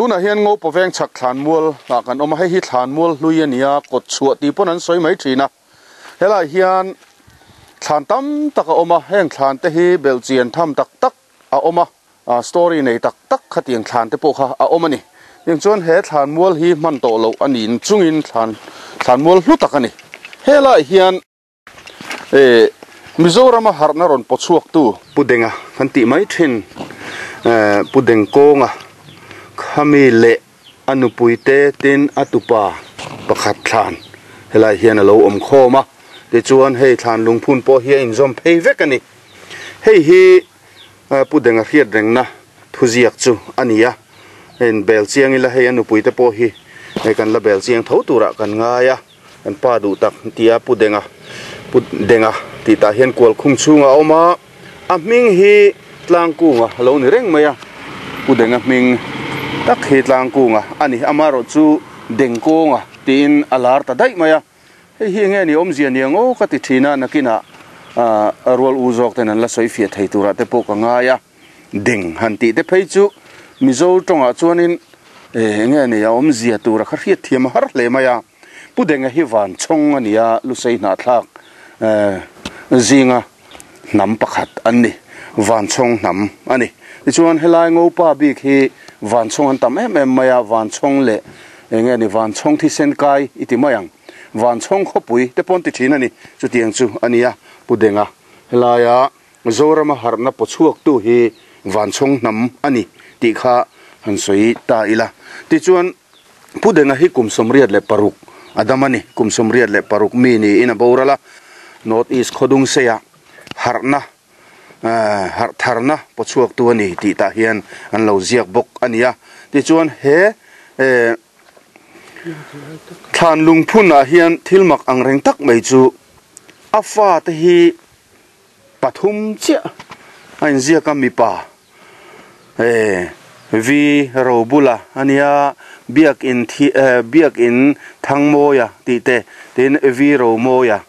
Tunah hian Ngopa veng chhak thlanmual ah kan awm a, hei hi thlanmual hlui a ni a, kawt chhuah tih pawn an sawi mai thin a. Helaiah hian thlan tam tak a awm a, heng thlan te hi belh chian tham tak tak a awm a, story nei tak tak khatiang thlan te pawh kha a awm a ni. Tiang chuan he thlanmual hi hman tawh loh a niin chungin thlan thlanmual hlu tak a ni. Helaiah hian. Eh Mizorama harhna rawn paw chhuaktu Pu Denga kan tih mai thin eh Pu Dengkawnga khami leh a nupui te tin a tupa pakhat thlan helai hian a lo awm khawm a tichuan hei thlan lungphun pawh hi a inzawm phei vek a ni. Hei hi Pu Denga hriat rengna thuziak chu a ni a, hei bel chiang ila hei a nupui te pawh hi hei kan la bel chiang tho turah kan ngai a. Kan pa duh tak tia Pu Denga, Pu Denga tih tah hian kual khung chhungah a awm a, a hming hi Tlangkunga a lo ni reng mai a, Pu Denga hming tak hi Tlangkunga a ni, amaherawh chu Dengkawnga tiin a lar ta daih mai a, hei hi enge ni awmzia ni ang aw ka ti thin a, nakinah ah rual u zawk ten an la sawi fiah thei turah te pawh ka ngai a. Deng han tih te phei chu Mizo tawngah chuanin eng nge ni a awmzia tura kha hriat thiam a har hle mai a. Pu Denga hi van chhawng a ni a, Lusei hnahthlak zinga hnam pakhat an ni, van chhawng hnam a ni. Tichuan helai Ngopa bik hi van chhawng an tam em em mai a, van chhawng leh eng nge ni van chhawng thisen kai i ti mai ang, van chhawng khawpui te pawh an ti thin a ni, chutiang chu a ni a Pu Denga helaia Zorama harhna paw chhuaktu hi Vanchhawng hnam a ni tih kha han sawi ta ila. Tichuan, Pu Denga hi kum 86 a dam a ni. Kum 86 mi niin a boral a, North East Khawdungseia harhna, harh tharna paw chhuaktu a ni tih tah hian an lo ziak bawk a ni a. Tichuan, he thlan lungphunah hian thil mak angreng tak mai chu a fate hi Pathum chiah a inziak a mipa eh vi ro bula a nia biakin thi eh biakin Thangmawia tih te tin vi Romawia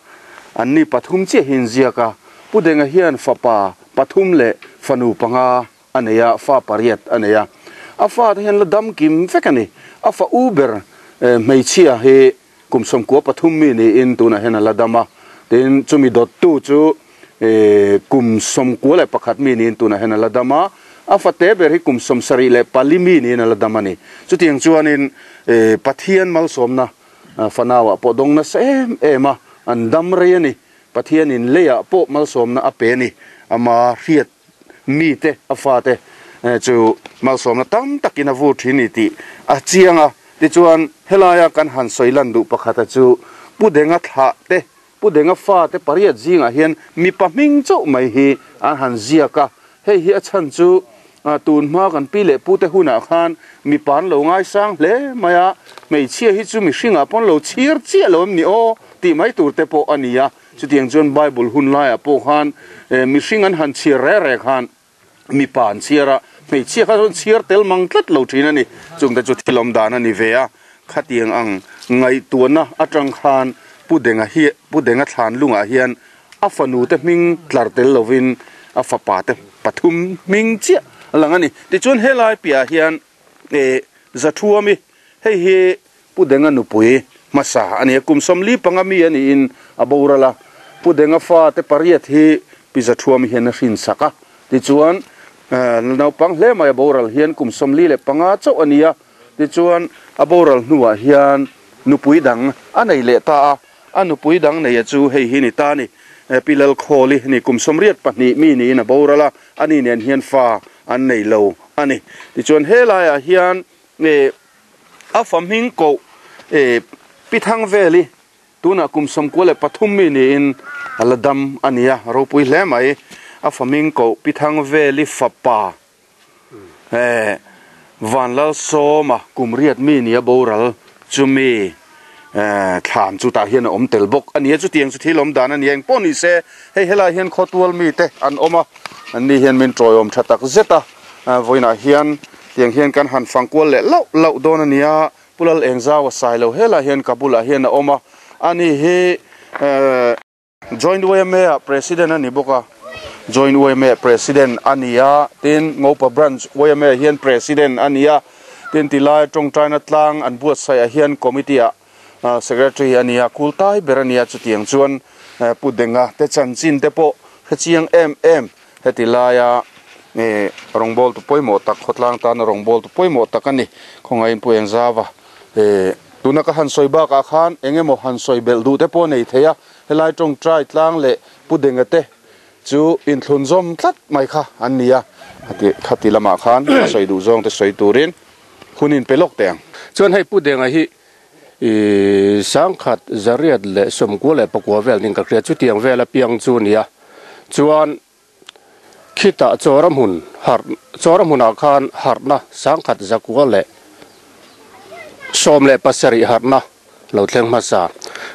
an ni pathum chiah hi inziak a Pu Denga hian fapa pathum leh fanu panga a nei a fa pariat a nei a a fa te hian la dam kim vek a ni a fa u ber eh hmeichhia hi Kum 13 mi niin tunah hian a la dam a, tin chumi dawttu chu kum 91 mi niin tunah hian a la dam a, a fate ber hi kum 74 mi niin a la dam a ni. Chutiang chuanin Pathian malsawmna fanauah pawh dawng nasa em em a, an dam rei a ni. Pathianin leiah pawh malsawmna a pe a ni. Ama hriat mite a fate chu malsawmna tam takin a vur thin ni tih a chiang a. Tichuan, helaia kan han sawi lan duh pakhata chu Pu Denga thlah te, Pu Denga fate pariat zingah hian mipa hming chauh mai hi an han ziak a. Hei hi a chhan chu tun hma kan pi leh pute hunah khan mipa an lo ngaisang hle mai a, hmeichhia hi chu mihringah pawn lo chhir chiah lo em ni aw tih mai tur te pawh a ni a. Chutiang chuan Bible hun laiah pawh khan mihring an han chhiar reh reh khan mipa an chhiar a, hmeichhia kha chuan chhiar tel mang tlat lo thin a ni. Chungte chu thil awm dan a ni ve a, khatiang ang ngaihtuahna atang khan Pu Denga hi Pu Denga thlan lungah hian a fanu te hming tlar tel lovin a fapa te pathum hming chiah a lang a ni. Tichuan helai piahah hian Zathuami hei hi Pu Denga nupui hmasa a ni a, kum 45 mi a niin a boral a. Pu Denga fate pariat hi Pi Zathuami hian a hrinsak a, tichuan naupang hle mai a boral hian kum 45 chauh a ni a, tichuan a boral hnuah hian nupui dang a nei leh ta a, a nupui dang neia chu hei hi ni ta a ni. Pi Lalkhawli ni kum 82 mi niin a boral a, ani nen hian fa an nei lo a ni. Tichuan helaiah hian A fa hming koh Pi Thangveli tunah kum 93 mi niin a la dam a ni a, ropui hle mai. A fa hming koh Pi Thangveli fapa Vanlalsawma kum riat mi nia boral chumi thlan chu tah hian a awm tel bawk a ni a, chutiang chu thil awm dan a ni a, engpawh ni se hei helaiah hian khawtual mite an awm a, anni hian min tawiawm tha tak zet a. Vawiinah hian tiang hian kan han fang kual leh lauh lauh dawn a ni a, Pu Lal Engzau a sai lo helaiah hian ka bulah hian a awm a, ani hi Joint YMA ah President a ni bawk a, Joint YMA President a ni a, tin Ngopa Branch YMA ah hian President a ni a, Tin tilai tawngtaina tlang an buatsaih ah hian committee ah secretary a nia, kultai ber a nia chutiang chuan Pu Denga te chanchin te pawh hrechiang em em heti laia rawngbawltu pawimawh tak khawtlang tana rawngbawltu pawimawh tak a ni. Khawngaihin Pu Engzava tuna ka han sawi bakah khan eng emaw han sawi belh duh te pawh nei thei a, helai tawngtai tlang leh Pu Denga te chu inthlun zawm tlat mai kha an ni a, khati lamah khan a sawi duh zawng te sawi turin hun in pe lawk teh ang. Chuan hei Pu Denga hi i sangkhat zariat leh sawmkua leh pakua vel ning ka hria chutiang vel apiang chu a ni a, chuan khitah chawra hmun harh chawra hmunah khan harhna sangkhat zakua leh 17 harhna lo thleng hmasa.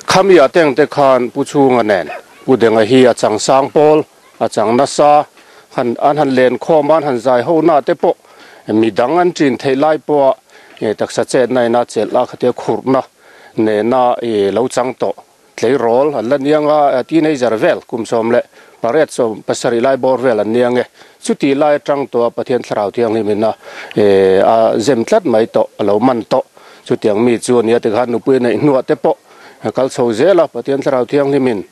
Khami ah teng te khan Pu Chhunga nen Pu Denga hi a chang sang pawl, a chang nasa, han an han len khawm a, an han zai ho na te pawh midang an ṭin theih lai pawha taksa chetna in a chelh a, khatia khurhna nena lo chang tawh tleirawl an la niang a, teenager vel kum 18 17 lai bawr vel an niang e. Chuti lai atang tawha Pathian Thlarau Thianghlim in a a zem tlat mai tawh, a lo man tawh. Chutiang mi chu a nia tikhan nupui neih hnuah te pawh a kal chho zel a, Pathian Thlarau Thianghlim in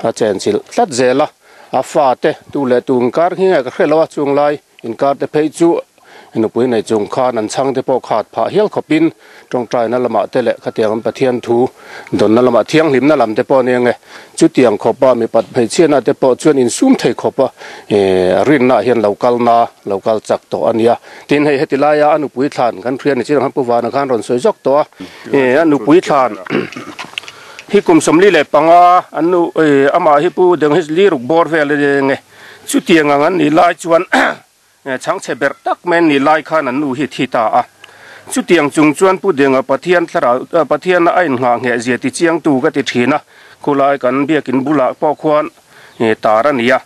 a chenchilh tlat zel a, a fate tu leh tu inkar hi nge ka hre lo a, chung lai inkar te phei chu Nupui nei chung khan an chhang te pawh khat phah hial khawpin tawngtaina lamah te leh khatiang an Pathian thu dawnna lamah thianghlimna lam te pawh a nia nge. Chutiang khawpa mipat hmeichhiana te pawh chuan insum thei khawpa rinna ah hian lo kalna lo kal chak tawh a nia. Tin hei heti laia a nupui thlan kan hria ni chin ang khan Pu Vana khan rawn sawi zawk tawh a, a nupui thlan hi kum 45 an nu amah hi Pu Denghi Liruk bawr vel a nia nge. Chutiang ang an nih lai chuan Chhangchhe berh tak mai an nih lai khan an nu hi thi ta a. Chutiang chung chuan Pu Denga Pathian thlarau Pathiana a innghah ngheh zia ti chiangtu ka ti thin a, khulai kan biakin bulah pawh khuan tar a ni a.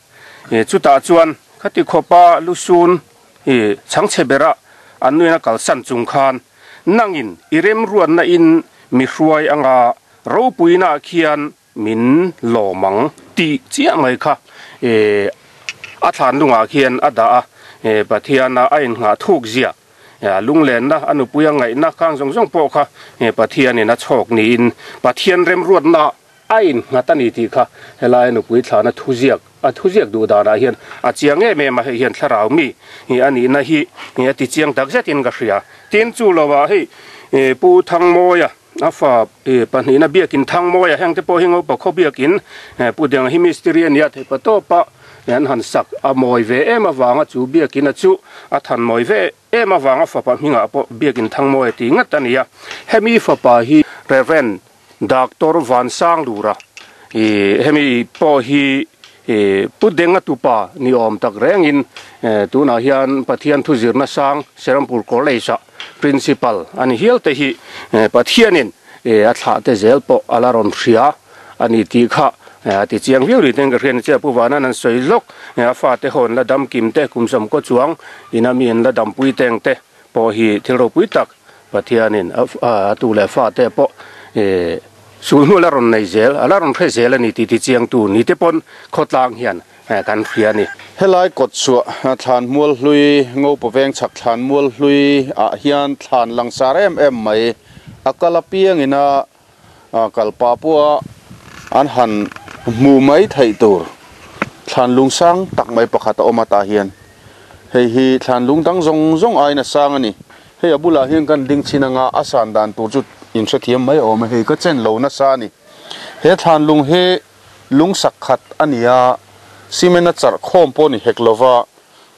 Chutah chuan khati khawpa lusun chhangchhe berah an nuin a kalsan chung khan nangin i remruatna in mi hruai anga ropuina khian Min lawm ang tih chiah mai kha a thlan lungah khian a dah a, Pathiana a innghah thuk zia, a lunglenna, a nupui a ngaihna khang zawng zawng pawh kha Pathianin a chhawk niin Pathian remruatna a innghat a ni tih kha helai a nupui thlana thuziak, a thuziak duh danah hian a chiang em em a, hei hian thlarau mi a nihna hi a ti chiang tak zetin ka hria. Tin, chu lovah hei Pu Thangmawia A fa pahnihna biakin Thangmawia heng te pawh hi Ngopa khaw biakin Pu Denga hi mistiri a nia theih pa tawp a, an han sak a mawi ve em avanga chu biakin a chu a than mawi ve em avanga fapa hmingah pawh biakin Thangmawia tih ngat a ni a. Hemi fapa hi Rev. Doctor Vansanglura hemi pawh hi Pu Denga tupa ni awm tak rengin tunah hian Pathian thuzirna sang Serampur College ah Principal a ni hial te hi Pathianin a thlah te zel pawh a la rawn hria a ni tih kha a ti chiang viau ri ten ka hria ni che Pu Vanan an sawi lawk a fate ho an la dam kim te kum sawm kaw chuang ina mi an la dampui teng te pawh hi thil ropui tak Pathianin a tu leh fate pawh sulhnu a la rawn nei zel a la rawn hre zel a ni tih ti chiang tu ni te pawn khawtlang hian Kan hria a ni. Helai kawtchhuah thlan mual hlui, Ngopa veng chhak thlan mual hlui ah hian thlan langsar em em mai. A kal apiangin a kal pa pawha an han hmuh mai theih tur thlan lung sang tak mai pakhat a awm a tah hian. Hei hi thlan lung dang zawng zawng aiin a sang a ni. Hei a bulah hian kan ding chhin anga a san dan tur chu inhrethiam mai a awm a, hei ka chen lo nasa a ni. He thlan lung hi Lungsak khat a ni a, cement a charh khawm pawh ni hek lova,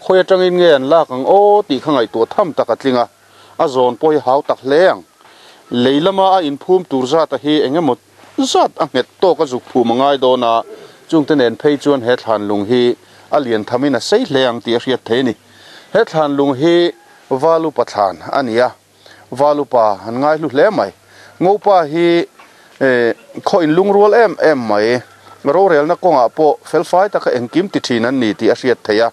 khawi atangin nge an lak ang aw tih kha ngaihtuah tham tak a tling a, a zawn pawh hi hau tak hle ang. Lei lama a inphum tur zata hi eng emaw zat a nghet tawk a zuk phum a ngai dawn a, chungte nen phei chuan he thlan lung hi a lian thamin a sei hle ang tih a hriat thei a ni. He thlan lung hi Valupa thlan a ni a. Valupa an ngai hlu hle mai. Ngopa hi khaw in lungrual em em mai. Rorelna kawngah pawh felfai taka engkim ti thin an ni tih a hriat theih a.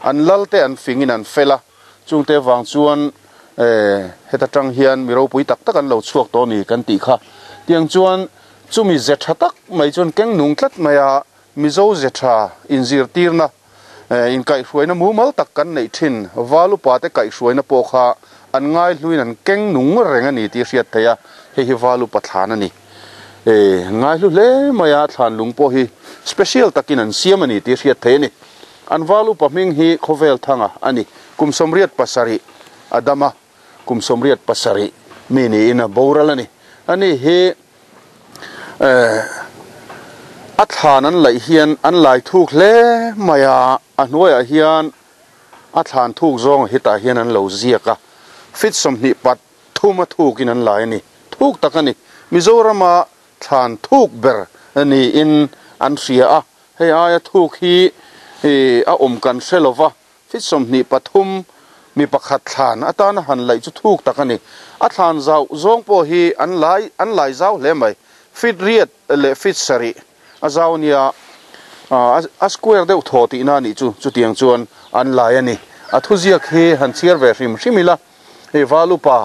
An lal te an fingin an fel a, chungte vang chuan heta tang hian mi ropui tak tak an lo chhuak tawh a ni kan tih kha. Tiang chuan chumi ze tha tak mai chuan keng nung tlat mai a, Mizo ze tha inzirtirna. Inkaihhruaina mumal tak kan neih thin val upate kaihhruaina pawh kha an ngaihluin an keng nung reng a ni tih hriat theih a, hei hi val upa thlan a ni. An ngaihlu hle mai a, thlan lung pawh hi special takin an siam a ni tih hriat theih a ni. An val upa hming hi Khawvel Thanga a ni. Kum 87 a dam a, kum 87 mi niin a boral a ni. Ani hi a thlan an laih hian an lai thuk hle mai a, a hnuaiah hian a thlan thuk zawng hetah hian an lo ziak a, feet 23 a thukin an lai a ni, thuk tak a ni. Mizorama thlan thuk ber niin an hria a, hei aia thuk hi a awm kan hre lo va, Feet 23 mi pakhat thlan atana han laih chu thuk tak a ni. A thlan zauh zawng pawh hi an lai an lai zau hle mai. Feet riat leh feet sarih a zau nia, a square deuh thaw tihna a nih chu chutiang chuan an lai a ni. A thuziak hi han chhiar ve hrim hrim ila, hei Valupa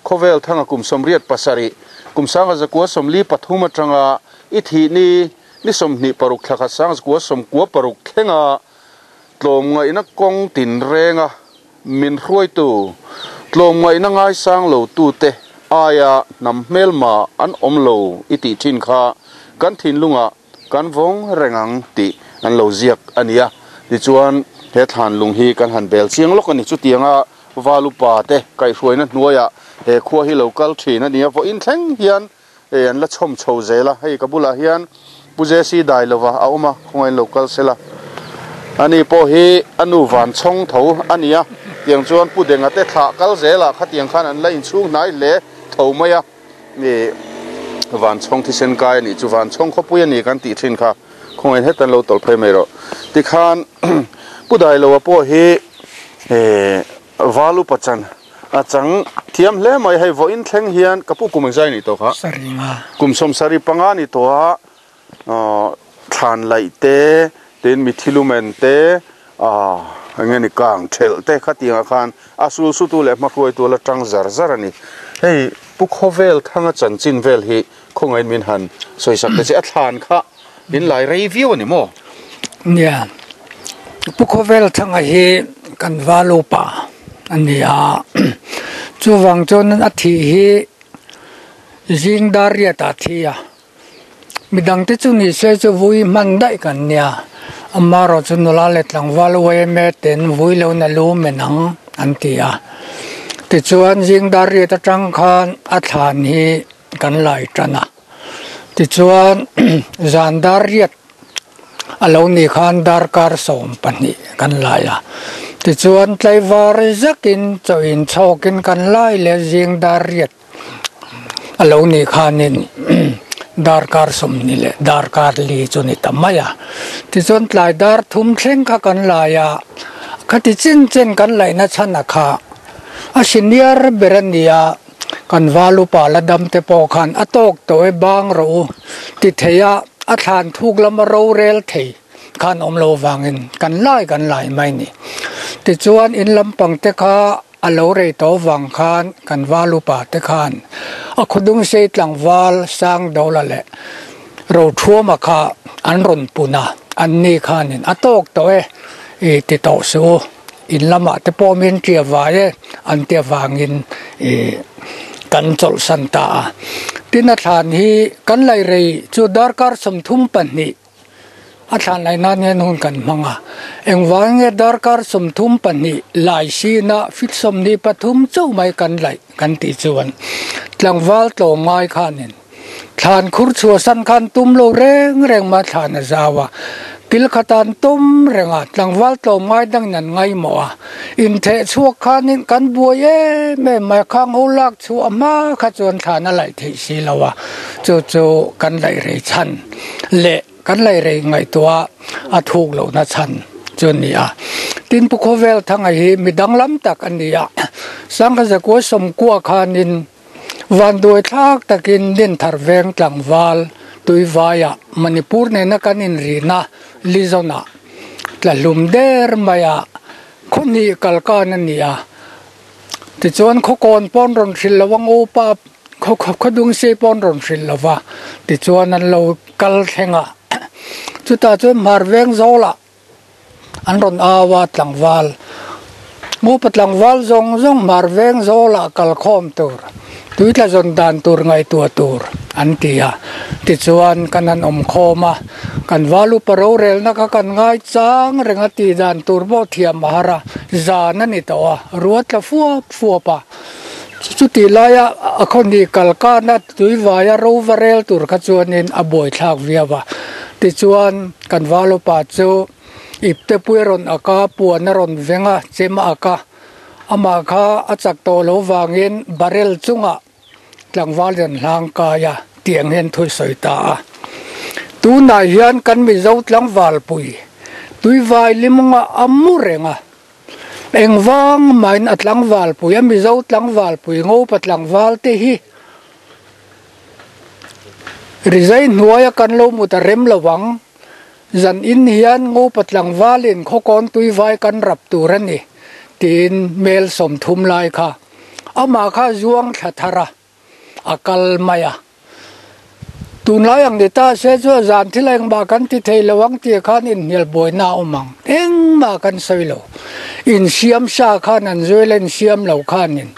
khawvel thanga kum 87, kum 1943 atanga i thih ni ni 26 thla khat 1996 thlenga Tlawmngaihna kawng tinrenga min hruaitu, tlawmngaihna ngaisang lo tute aia hnam hmelma an awm lo i tih thin kha kan thinlungah kan vawng reng ang tih an lo ziak a nia. Tichuan, he thlanlung hi kan han bel chiang lawk a ni. Chutianga Val upa te kaihhruaina hnuaiah he khua hi lo kal thin a nia. Vawiin thleng hian Hei an la chhawm chho zel a, hei ka bulah hian Pu Jesse dai lova a awm a, khawngaih in lo kal sela. Ani pawh hi a nu van chhawng tho a ni a, tiang chuan Pu Denga te thlah kal zelah khatiang khan an la inchhung hnai hle tho mai a, ih van chhawng thisen kai a nih chu, van chhawng khawpui a ni kan tih thin kha, khawngaih in hetan lo tawlh phei mai rawh. Tikhan Pu Dailoa pawh hi ih Val upa chan a chang thiam hle mai hei vawiin thleng hian ka pu kum engzai ni tawh kha kum 75 ni tawh a thlan laih te tin mithi lumen te ah eng nge ni kang thelh te khatiangah khan a sul sutu leh hmahruaitu a la tang zar zar a ni hei pu khawvel thanga chanchin vel hi khawngaih min han sawisak te che a thlan kha in lai rei viau a ni maw? Nia, Pu Khawvel Thanga hi kan val upa a ni a, chuvang chuan a thih hi zing dar riat ah thi a, midangte chu ni se chu vui hman daih kan nia, amaherawh chu nula leh tlangval yma ten vui lo na lu men ang an ti a, tichuan zing dar riat atang khan a thlan hi kan lai tan a. Tichuan zan dar riat a lo nih khan darkar 12 kan lai a. Tichuan tlaivar zakin chaw inchhawkin kan lai leh zing dar riat a lo nih khanin darkar 20 leh darkar li chu ni ta mai a. Tichuan tlai dar thum thleng kha kan lai a, khati chin chen kan laihna chhan a kha a senior ber a ni a. Kan val upa la dam te pawh khan a tawk tawh e bang rawh u ti thei a, a thlan thuk lama rorel thei khan awm lo vangin kan lai kan lai mai ni. Tichuan in lampang te kha a lo rei tawh vang khan kan val upa te khan a khawdung sei tlangval sang Dawla leh Rothuama kha an rawn pun a, an ni khanin a tawk tawh e i ti tawh suh u. In lamah te pawh min tia vai e an ti avangin ih kan chawlhsan ta a. Tin a thlan hi kan laih rei chu darkar 32 a thlan laih nan hian hun kan hmang a. Engvang nge darkar 32 lai sina feet 23 chauh mai kan laih kan tih chuan tlangval tlawm ngai khanin Thlan khur chhuahsan khan tum lo reng reng mah thlan a zau a, kil khatan tum reng a, tlangval tlawm ngai dangin an ngaihmawh a, intheh chhuak khanin kan buai em em mai a, khang ho lak chhuah hma kha chuan thlan a laih theih si lo a, chu chu kan laih rei chhan leh kan laih rei ngaihtuah a thuk lohna chhan chu a ni a. Tin Pu Khawvel Thanga hi mi danglam tak a ni a, 1990 khanin Vanduai thlak takin Dinthar veng tlangval Tuivaiah Manipur nena kan inrihna Lizon-ah tla hlum der maia khaw hnih kalkan a ni a. Tichuan khawkawn pawn rawn hrilh lo a, Ngopa khawdungsei pawn rawn hrilh lo va, tichuan an lo kal thleng a. Chutah chuan Hmar veng zawlah. An rawn au a tlangval. Upa tlangval zawng zawng hmar veng zawlah kal khawm tur, tuitla zawn dan tur ngaihtuah tur an ti a. Tichuan kan han awm khawm a, kan val upa rorelna kha kan ngai chang reng a tih dan tur pawh thiam a har a, zan a ni tawh a, ruat tla fuap fuap a. Chutih laia a khawhnih kal kana tuivaia ro va rel tur kha chuanin a buaithlak viau a. Tichuan kan val upa chu. Ipte pui a rawn ak a, puan a rawn veng a, chem a ak a. Amah kha a chak tawh lo vangin barrel chungah tlangval rawn hlang kai a, tiang hian thu sawi ta a. Tunah hian kan Mizo tlangval pui tuivai limawngah a mu reng a. Engvang mahin a tlangval pui, a Mizo tlangval pui ngopa tlangval te hi rizai hnuaia kan lo mut a rem lo ang. Zan in hian Ngopa tlangvalin khawkawn tuivai kan rap tur a ni, tiin mel 30 lai kha amah kha zuang thla thar a, a kal mai a. Tunlai ang ni ta se chu zan thil engmah kan ti thei lo ang tih khan inhnial buaina a awm ang, engmah kan sawi lo. Insiam sa khan an zui la, insiam lo khanin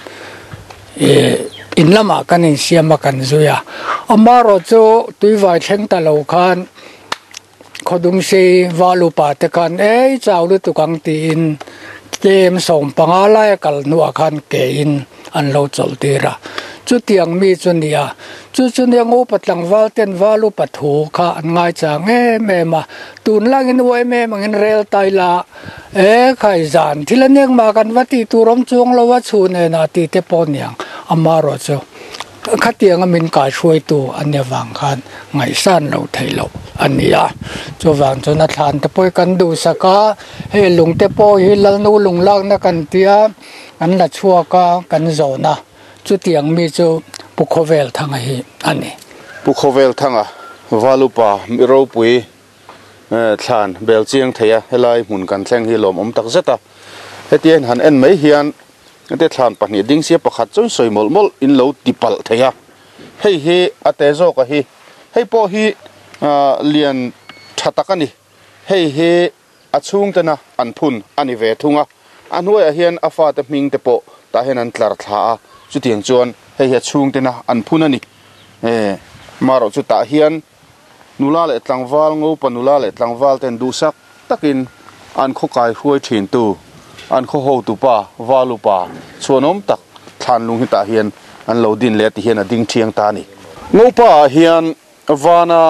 in lamah kan insiam a kan zui a. Amaherawhchu chu tuivai thleng ta lo khan Khawdungsei val upa te khan ei chau lutuk ang tiin tlem 15 laia kal hnuah khan kein an lo chawlh tir a. Chutiang mi chu ni a, chu chu nia ngupa tlangval ten val upa thu kha an ngaichang em em a. Tunlangin u em em angin rel tai la e khai zan thil a nek mah kan va tih tur awm chuang lo a chhun enah tih te pawh niang amaherawhchu. Khatianga min kaihruaitu a nia vang khan ngaihsan lo theih loh a ni a. Chuvang chuan a thlan te pawh hi kan duhsak a, hei lung te pawh hi Lalnu lung lakna kan tia kan la chhuak a, kan zawn a. Chutiang mi chu Pu Khawvelthanga hi a ni. Pu Khawvelthanga, Valupa mi ropui thlan bel chiang thei a, helai hmun kan thleng hi lawmawm tak zet a. Hetiang han en mai hian Hete thlan pahnih ding sia pakhat chuan sawi mawlh mawlh in lo ti palh thei a, hei hi a te zawk a hi, hei pawh hi lian tha tak a ni, hei hi a chhung tena an phun a ni ve thung a, a hnuaiah hian a fate hming te pawh tah hian an tlar thla a, chutiang chuan hei hi a chhung tena an phun a ni, marawh chu tah hian nula leh tlangval ngopa nula leh tlangval ten duhsak takin an khaw kai hruai thin tu an khaw hotu pa val upa chhuanawm tak thlan lung hi tah hian an lo din leh a ti hian a ding thiang ta a ni. Ngopa ah hian vana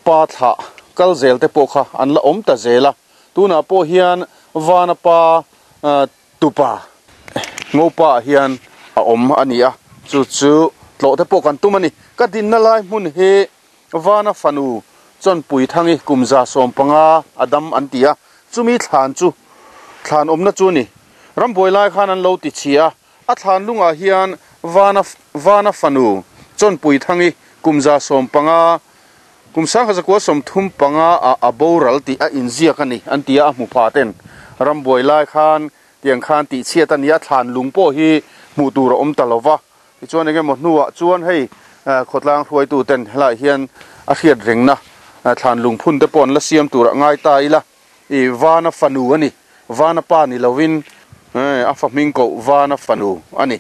pa thlah kal zel te pawh kha an la awm ta zel a, tunah pawh hian vana pa Tupa Ngopa ah hian a awm a ni a, chu chu tlawh te pawh kan tum a ni. Ka dinna lai hmun hi Vana fanu Chawnpui Thangi kum 150 a dam an ti a, chumi thlan chu thlan awmna chu a ni. Rambuai lai khan an lo ti chhi a, a thlan lungah hian Vana Vana fanu Chawnpui Thangi kum 150 Kum 1935 ah a boral tih a inziak a ni an ti a, a hmu pha ten rambuai lai khan tiang khan tihchhiat a ni a, thlan lung pawh hi hmuh tur a awm ta lo va. Tichuan eng emaw hnuah chuan hei khawtlang hruaitu ten helaiah hian a hriat rengna thlan lung phun te pawh an la siam tur a ngai ta ila, i Vana fanu a ni, Vana pa ni lovin a fa hming koh Vana fanu a ni.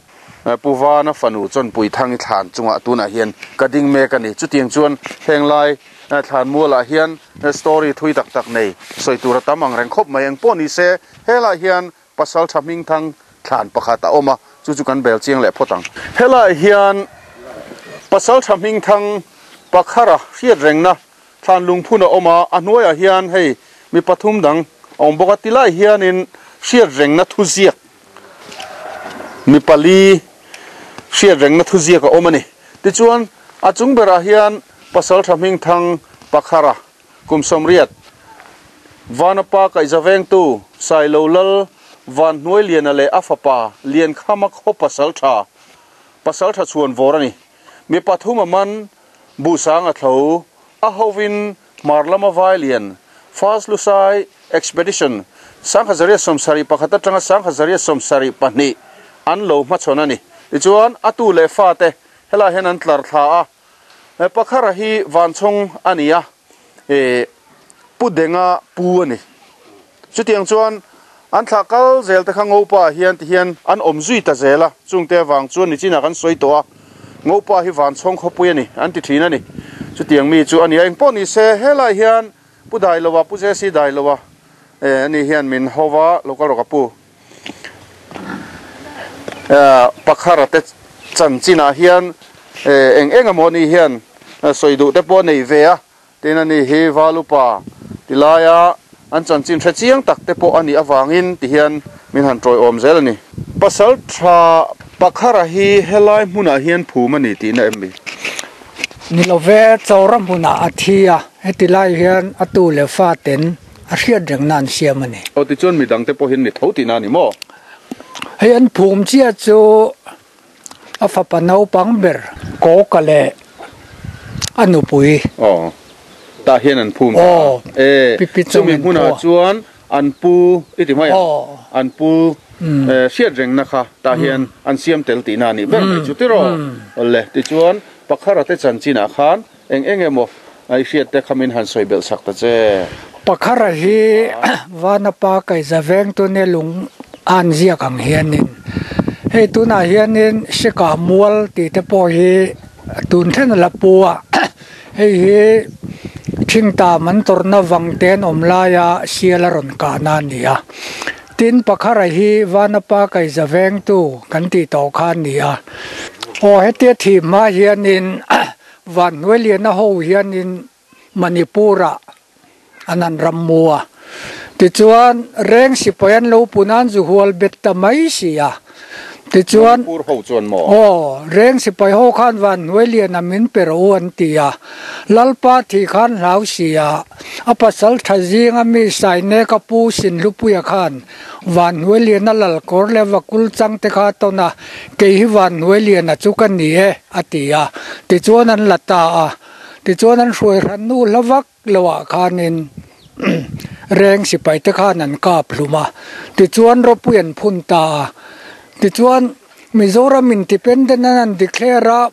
Pu Vana fanu Chawnpui Thangi thlan chungah tunah hian ka ding mek a ni. Chutiang chuan heng lai thlan mualah hian story thui tak tak nei sawi tur a tam ang reng khawp mai. Eng pawh ni se helaiah hian pasal tha hming thang thlan pakhat a awm a, chu chu kan bel chiang leh phawt ang. Helaiah hian pasal tha hming thang Pakhara hriat rengna Thlan lungphun a awm a, a hnuaiah hian hei mi pathum dang a awm bawk a, tilai hianin hriat rengna thuziak mi pali hriat rengna thuziak a awm a ni. Tichuan, a chung berah hian pasal tha hming thang Pakhara kum 80, Vanapa kaihza vengtu Sailo Lal Van Hnuailiana leh a fapa Liankhama khaw pasal tha, pasal tha chhuan vawr a ni. Mi pathum a man Buhsang a thlo, a hovin hmar lama vai lian, First Lusai Expedition, 1871 atanga 1872 an lo hmachhawn a ni. Tichuan, a tu leh fate helaiah hian an tlar thla a, Pakhara hi Vanchhawng a ni a, Pu Denga pu a ni. Chutiang chuan an thlah kal zel te kha Ngopa ah hian ti hian an awm zui ta zel a, chungte avang chuan nichinah kan sawi tawh a, Ngopa hi Vanchhawng khawpui a ni an ti thin a ni. Chutiang mi chu a ni a, engpawh ni se helai hian Pu Dailoa, Pu Jesse Dailoa eh ani hian min ho va, lo kal rawh ka pu. Eh Pakhara te chanchinah hian eh eng eng emaw ani hian sawi duh te pawh a nei ve a, Tin a ni hi Valupa ti laia an chanchin hre chiang tak te pawh a nih avangin ti hian min han tawiawm zel a ni. Pasal tha Pakhara hi helai hmunah hian phum a ni tihna em mi? Ni lo ve, Chawra hmunah a thi a, heti lai hian a tu leh fa ten a hriat rengna an siam a ni. Aw tichuan midangte pawhin ni tho tihna a ni maw? Hei an phum chiah chu A fapa naupang ber Kawka leh a nupui. Aw, tah hian an phum ta a. E, chumi hmunah chuan an pu i ti mai ang, an pu hriat rengna kha tah hian an siam tel tihna a nih ber mai chu tiraw? Awle, tichuan Pakhara te chanchinah khan eng eng emaw i hriat te kha min han sawi belh sak ta che. Pakhara hi Vanapa Kaiza veng tune lung an ziak ang hianin hei tunah hianin Sika mual tih te pawh hi tun thleng a la pu a, hei hi Thingtam an tawrhna vang te an awm laia sial a rawn kahna a ni a. Tin, Pakhara hi Vanapa Kaiza vengtu kan tih tawh kha a ni a. Aw hetia thih hma hianin Van Hnuailiana ho hianin Manipur-ah an han ram mu a. Tichuan, reng sipai an lo pun a, an zu hual bet ta mai si a. Tichuan, Manipur ho chuan maw? Aw, reng sipai ho khan Van Hnuailiana min pe rawh u an ti a. Lalpa thih khan hlau si a, a pasal tha zinga mi Saineka pu Sinhlupuia khan Van Hnuailiana lalkawr leh vakul changte kha a tawn a, Kei hi Van Hnuailiana chu ka ni e, a ti a. Tichuan an la ta a. Tichuan an hruai hran nu hla vak lo ah khanin reng sipai te khan an kap hlum a. Tichuan ropui an phun ta a. Tichuan Mizoram Independent an han declare a,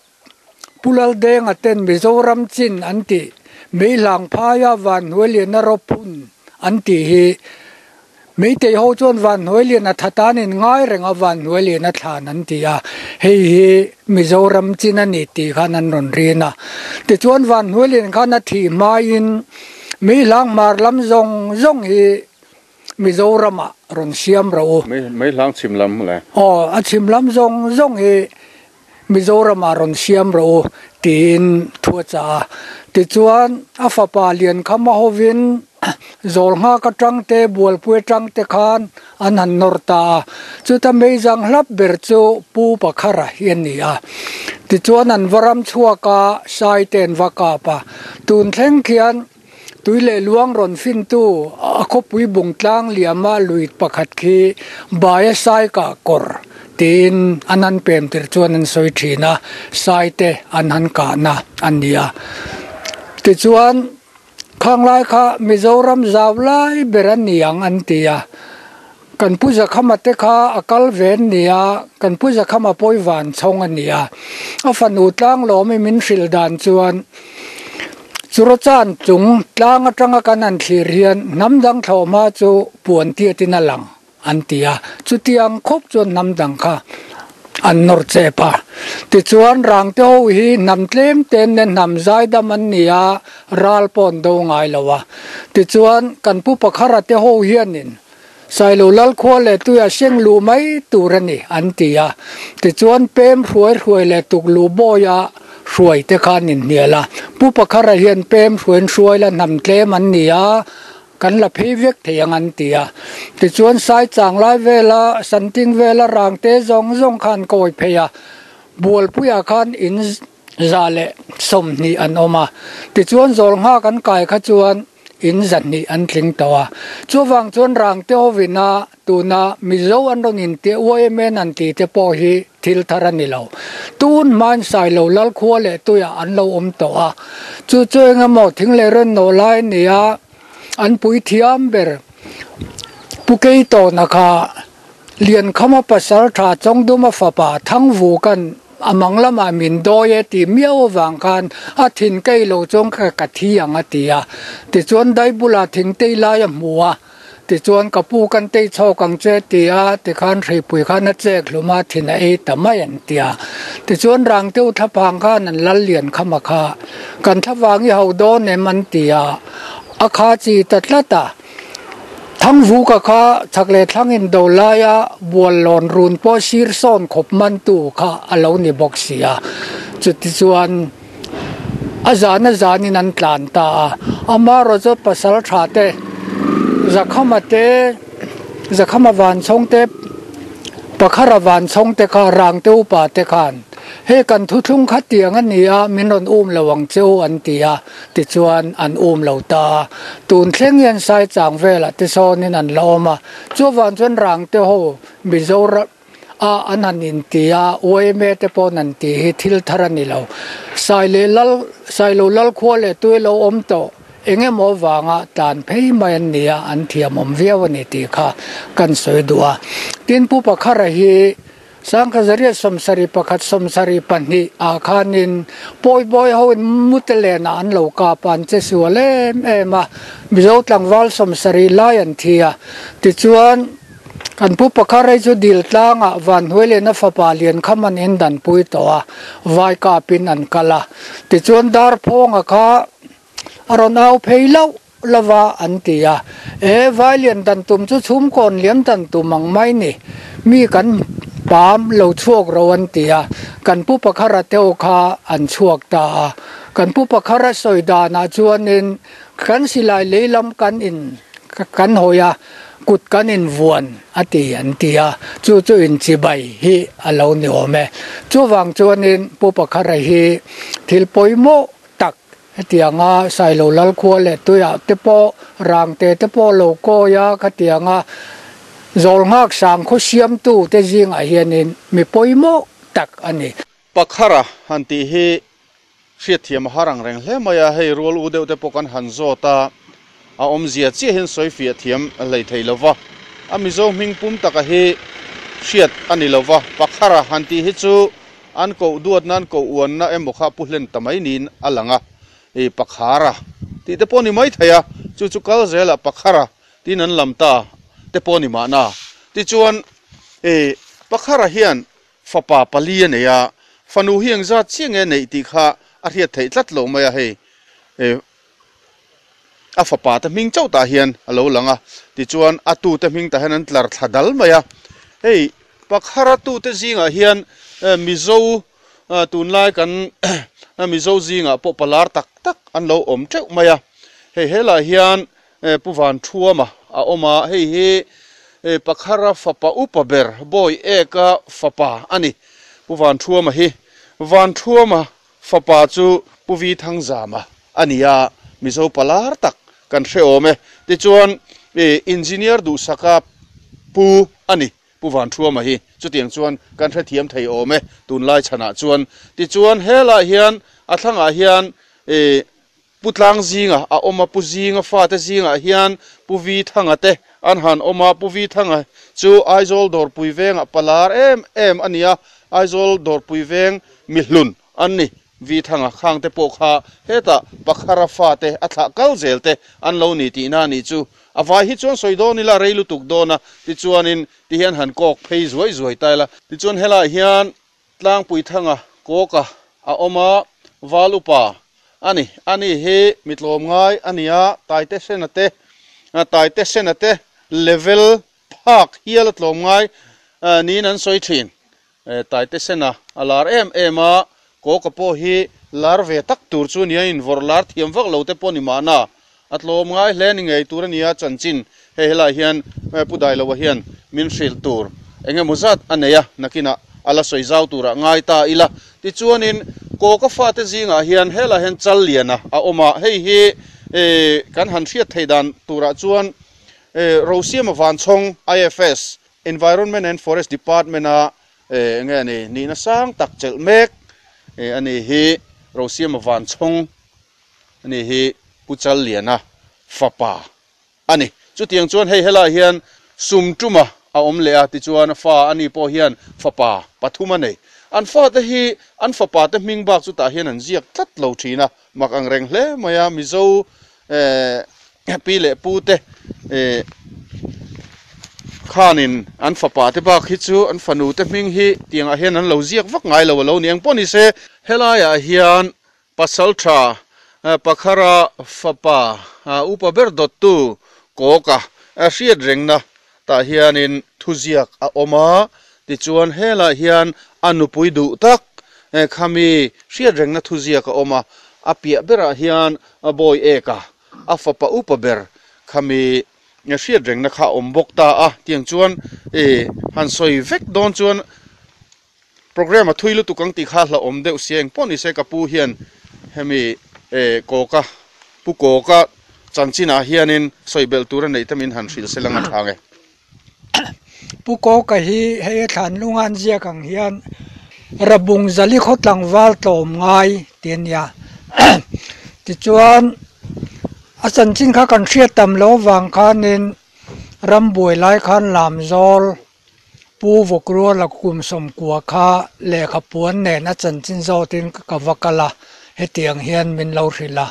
Pu Laldenga ten Mizoram chin an tih, Meihlang phaia Vanhnuailiana rawphun an tih hi Meitei ho chuan Vanhnuailiana thatan in ngai reng a Vanhnuailiana thlan an ti a, hei hi Mizoram chin a ni tih khan an rawn rin a. Tichuan Vanhnuailian khan a thih hmaiin Meihlang hmar lam zawng zawng hi Mizoramah rawn siam rawh u. Meihlang chhim lam le. Aw, a chhim lam zawng zawng hi Mizoramah rawn siam rawh u tiin thu a chah a. Tichuan, a fapa Liankhama hovin Zawlnghak atang te, Bualpui atang te khan an han nawr ta a. Chuta meizang hlap ber chu Pu Pakhara hi a ni a. Tichuan an va ram chhuak a, Sai te an va kap a. Tun thleng khian Tui leh luang rawn fintu a khawpui bung tlang liama lui pakhat khi Baia Sai kah kawr tiin an han pem tir chuan an sawi thin a, Sai te an han kahna a ni a. Tichuan, khang lai kha Mizoram zau lai ber a ni ang an ti a. Kan Pu Zakhama te kha a kal ve an ni a, kan Pu Zakhama pawi van chhawng a ni a. A fanu tlanglawm i min hrilh dan chuan Churachan chung tlang atanga kan han thlir hian hnam dang thlawhhma chu puan tiatin a lang an ti a. Chutiang khawp chuan hnam dang kha an nawr chep a. Tichuan Rangte ho hi hnam tlem ten nen hnam zaidam an ni a, ral pawh an do ngai lo a. Tichuan kan Pu Pakhara te ho hianin Sailo Lalkhua leh tuia seng luh mai tur a ni, an ti a. Tichuan pem hruai hruai leh tukluh bawia hruai te kha an inhnial a. Pu Pakhara hian pem hruaiin hruai la hnam tlem an ni a, kan la phei vek thei ang an ti a. Tichuan sai chang lai vela santing vela rangte zawng zawng kha an kawi phei a. Bualpuiah khan in 120 an awm a. Tichuan Zawlnghak an kai kha chuan in 200 an tling tawh a. Chuvang chuan Rangte hovina tuna Mizo an rawn inti YMN an tih te pawh hi thil thar a ni lo. Tun hmain Sailo Lalkhua leh Tuiah an lo awm tawh a. Chu chu engemaw thing leh rawn nawh lai a ni a, an pui thiam ber Pu Keitawna kha Liankhama pasal tha Chawngduma fapa Thangvuka'n a mang lamah min dawi e tih miau avang khan a thin kei lo chuan ka ka thi ang a ti a. Tichuan Daibulah thingtei lai a hmu a. Tichuan ka pu kan tei chhawk ang che ti a, tikhan hreipui khan a chek hlum a, thin a ei ta mai an ti a. Tichuan Rangteu thlaphang khan an lal lian kham a kha, kan thlavang i ho dawn em an ti a, a kha chi ta tlat a. Thangvuka kha chak leh thlang in do laia bual lawn run pawh sir sawn khawp mantu kha a lo ni bawk si a. Chutichuan a zan a zanin an tlan ta a, amaherawh chu pasal tha te Zakhama te Zakhama vanchhawng te Pakhara vanchhawng te kha Rangte upa te khan hei kan thuthlung kha tiang a ni a min rawn um lo ang che u an ti a. Tichuan an um lo ta a, tun thleng hian sai chang velah te sawnin an la awm a, chuvang chuan Rangte ho Mizoram a an han inti a, yma te paw'n an tih hi thil thar a ni lo. Sai leh lal, Sailo lal khua leh tui lo awm tawh eng emaw vanga tlan phei mai an ni a, an thiamawm viau a ni tih kha kan sawi duh a. Tin, Pu Pakhara hi Sangkha zariat 71 72 ah khanin Pawibawi ho in Mutelen ah an lo kap a, an che sual em em a, Mizo tlangval 70 lai an thi a. Tichuan, kan pu pakhat rei chu dil tlangah Vanhnuailena fapa Liankham an indanpui tawh a, vai kapin an kal a. Tichuan, Darphawnga kha a rawn au phei loh lova an ti a, E Vailian dan tum chu chhumkawn liam dan tum ang mai ni, mi kan pam lo chhuak ro an ti a, kan pu pakhara teu kha an chhuak ta a, kan pu pakhara sawi danah chuanin kan silai lei lam kan in kan hawi a, kut kan in vuan a ti an ti a, chu chu in chibai hi a lo ni awm e. Chuvang chuanin pu pakhara hi thil pawimawh tak Hetianga Sailo Lalkhua leh Tuiah te pawh Rangte te pawh lo kawi a, khatianga Zawlnghak sang khaw siamtu te zingah hianin mi pawimawh tak a ni. Pakhara han tih hi hriatthiam a har ang reng hle mai a, hei rual u deuh te pawh kan han zawt a, a awmzia chiah hian sawi fiah thiam hlei thei lo va, a Mizo hming pum taka hi hriat a ni lo va, Pakhara han tih hi chu An koh duatna an koh uanna emaw kha pu hlen ta mai niin a lang a, i Pakhara tih te pawh ni mai thei a, chu chu kal zelah Pakhara tiin an lam ta te pawh ni mahna. Tichuan, i Pakhara hian fapa pali a nei a, fanu hi engzat chiah nge neih tih kha a hriat theih tlat loh mai a, hei i a fapa te hming chauh tah hian a lo lang a, tichuan a tute hming tah hian an tlar thla dal mai a, hei Pakhara tute zingah hian Mizo tunlai kan Mizo zingah pawh palar tak tak an lo awm teuh mai a, hei helaiah hian Pu Vanthuama a awm a, hei hi Pakhara fapa upa ber Bawi Eka fapa a ni, Pu Vanthuama hi Vanthuama Fapa chu Pu Vi Thangzama a ni a, Mizo palar tak kan hre awm e. Tichuan, Engineer duhsaka pu a ni, Pu Vanthuama hi. Chutiang chuan kan hrethiam thei awm e, tunlai chhanah chuan. Tichuan, helaiah hian a thlangah hian Pu Tlang zinga a awm a, Pu Zinga fate zingah hian Pu Vi Thanga te an han awm a, Pu Vi Thanga chu Aizawl Dawrpui vengah palar em em a ni a, Aizawl Dawrpui veng mihlun an ni. Vi Thanga khang te pawh kha hetah Pakhara fate a thlah kal zel te an lo ni tihna a nih chu. A vai hi chuan sawi dawn ila rei lutuk dawn a, tichuanin tihian han kawk phei zuai zuai ta ila. Tichuan helaiah hian Tlangpui Thanga kawka a awm a, Val upa a ni. Ani hi mi tlawm ngai a ni a, Taite Sena te, Taite Sena te level phak hial a tlawm ngai niin an sawi thin. Taite Sena a lar em em a, kawka pawh hi lar ve tak tur chu nia invawrh lar thiam vak lo te pawh ni mahna a tlawm ngai hle ni ngei tur a nia chanchin hei helaiah hian Pu Dailoa hian min hrilh tur eng emaw zat a nei a, nakinah a la sawi zau turah ngai ta ila. Tichuanin Kawka fate zingah hian helaiah hian chal liana a awm a, hei hi kan han hriat theih dan turah chuan Rosiama Vanchhawng IFS, Environment and Forest Department-a eng nge ni nihna sang tak chelh mek a ni hi Rosiama Vanchhawng Ani hi Pu Challiana fapa a ni. Chutiang chuan hei helaiah hian sum tuma a awm leh a, tichuan fa ani pawh hian fapa pathum a nei. An fate hi an fapa te hming bak chutah hian an ziak tlat lo thin a, mak ang reng hle mai a, Mizo pi leh pu te. Khanin an fapa te bak hi chu an fanu te hming hi tiangah hian an lo ziak vak ngai lo a lo ni ang pawh ni se. Helaiah hian Pasaltha Pakhara fapa upa ber dawttu Kawka hriat rengna tah hianin thuziak a awm a, tichuan helaiah hian a nupui duh tak khami hriat rengna thuziak a awm a, a piah berah hian Bawi Eka a fapa upa ber khami hriat rengna kha a awm bawk ta a, tiang chuan ih han sawi vek dawn chuan programme a thui lutuk ang tih kha hlauhawm deuh sia eng pawh ni se ka pu hian hemi eh kawka pu kawka chanchinah hianin sawi belh tur a neih te min han hrilh se lang a tha nge. Pu Kawka hi hei a thlan lunga an ziak ang hian Rabung Zali khaw tlangval tlawm ngai ti a nia. Tichuan a chanchin kha kan hriat tam loh avang khanin rambuai lai khan Lamzawl Pu Vawkruala kum sawmkua kha lehkha puan nen a chanchin zawtin ka va kal a, hetiang hian min lo hrilh a.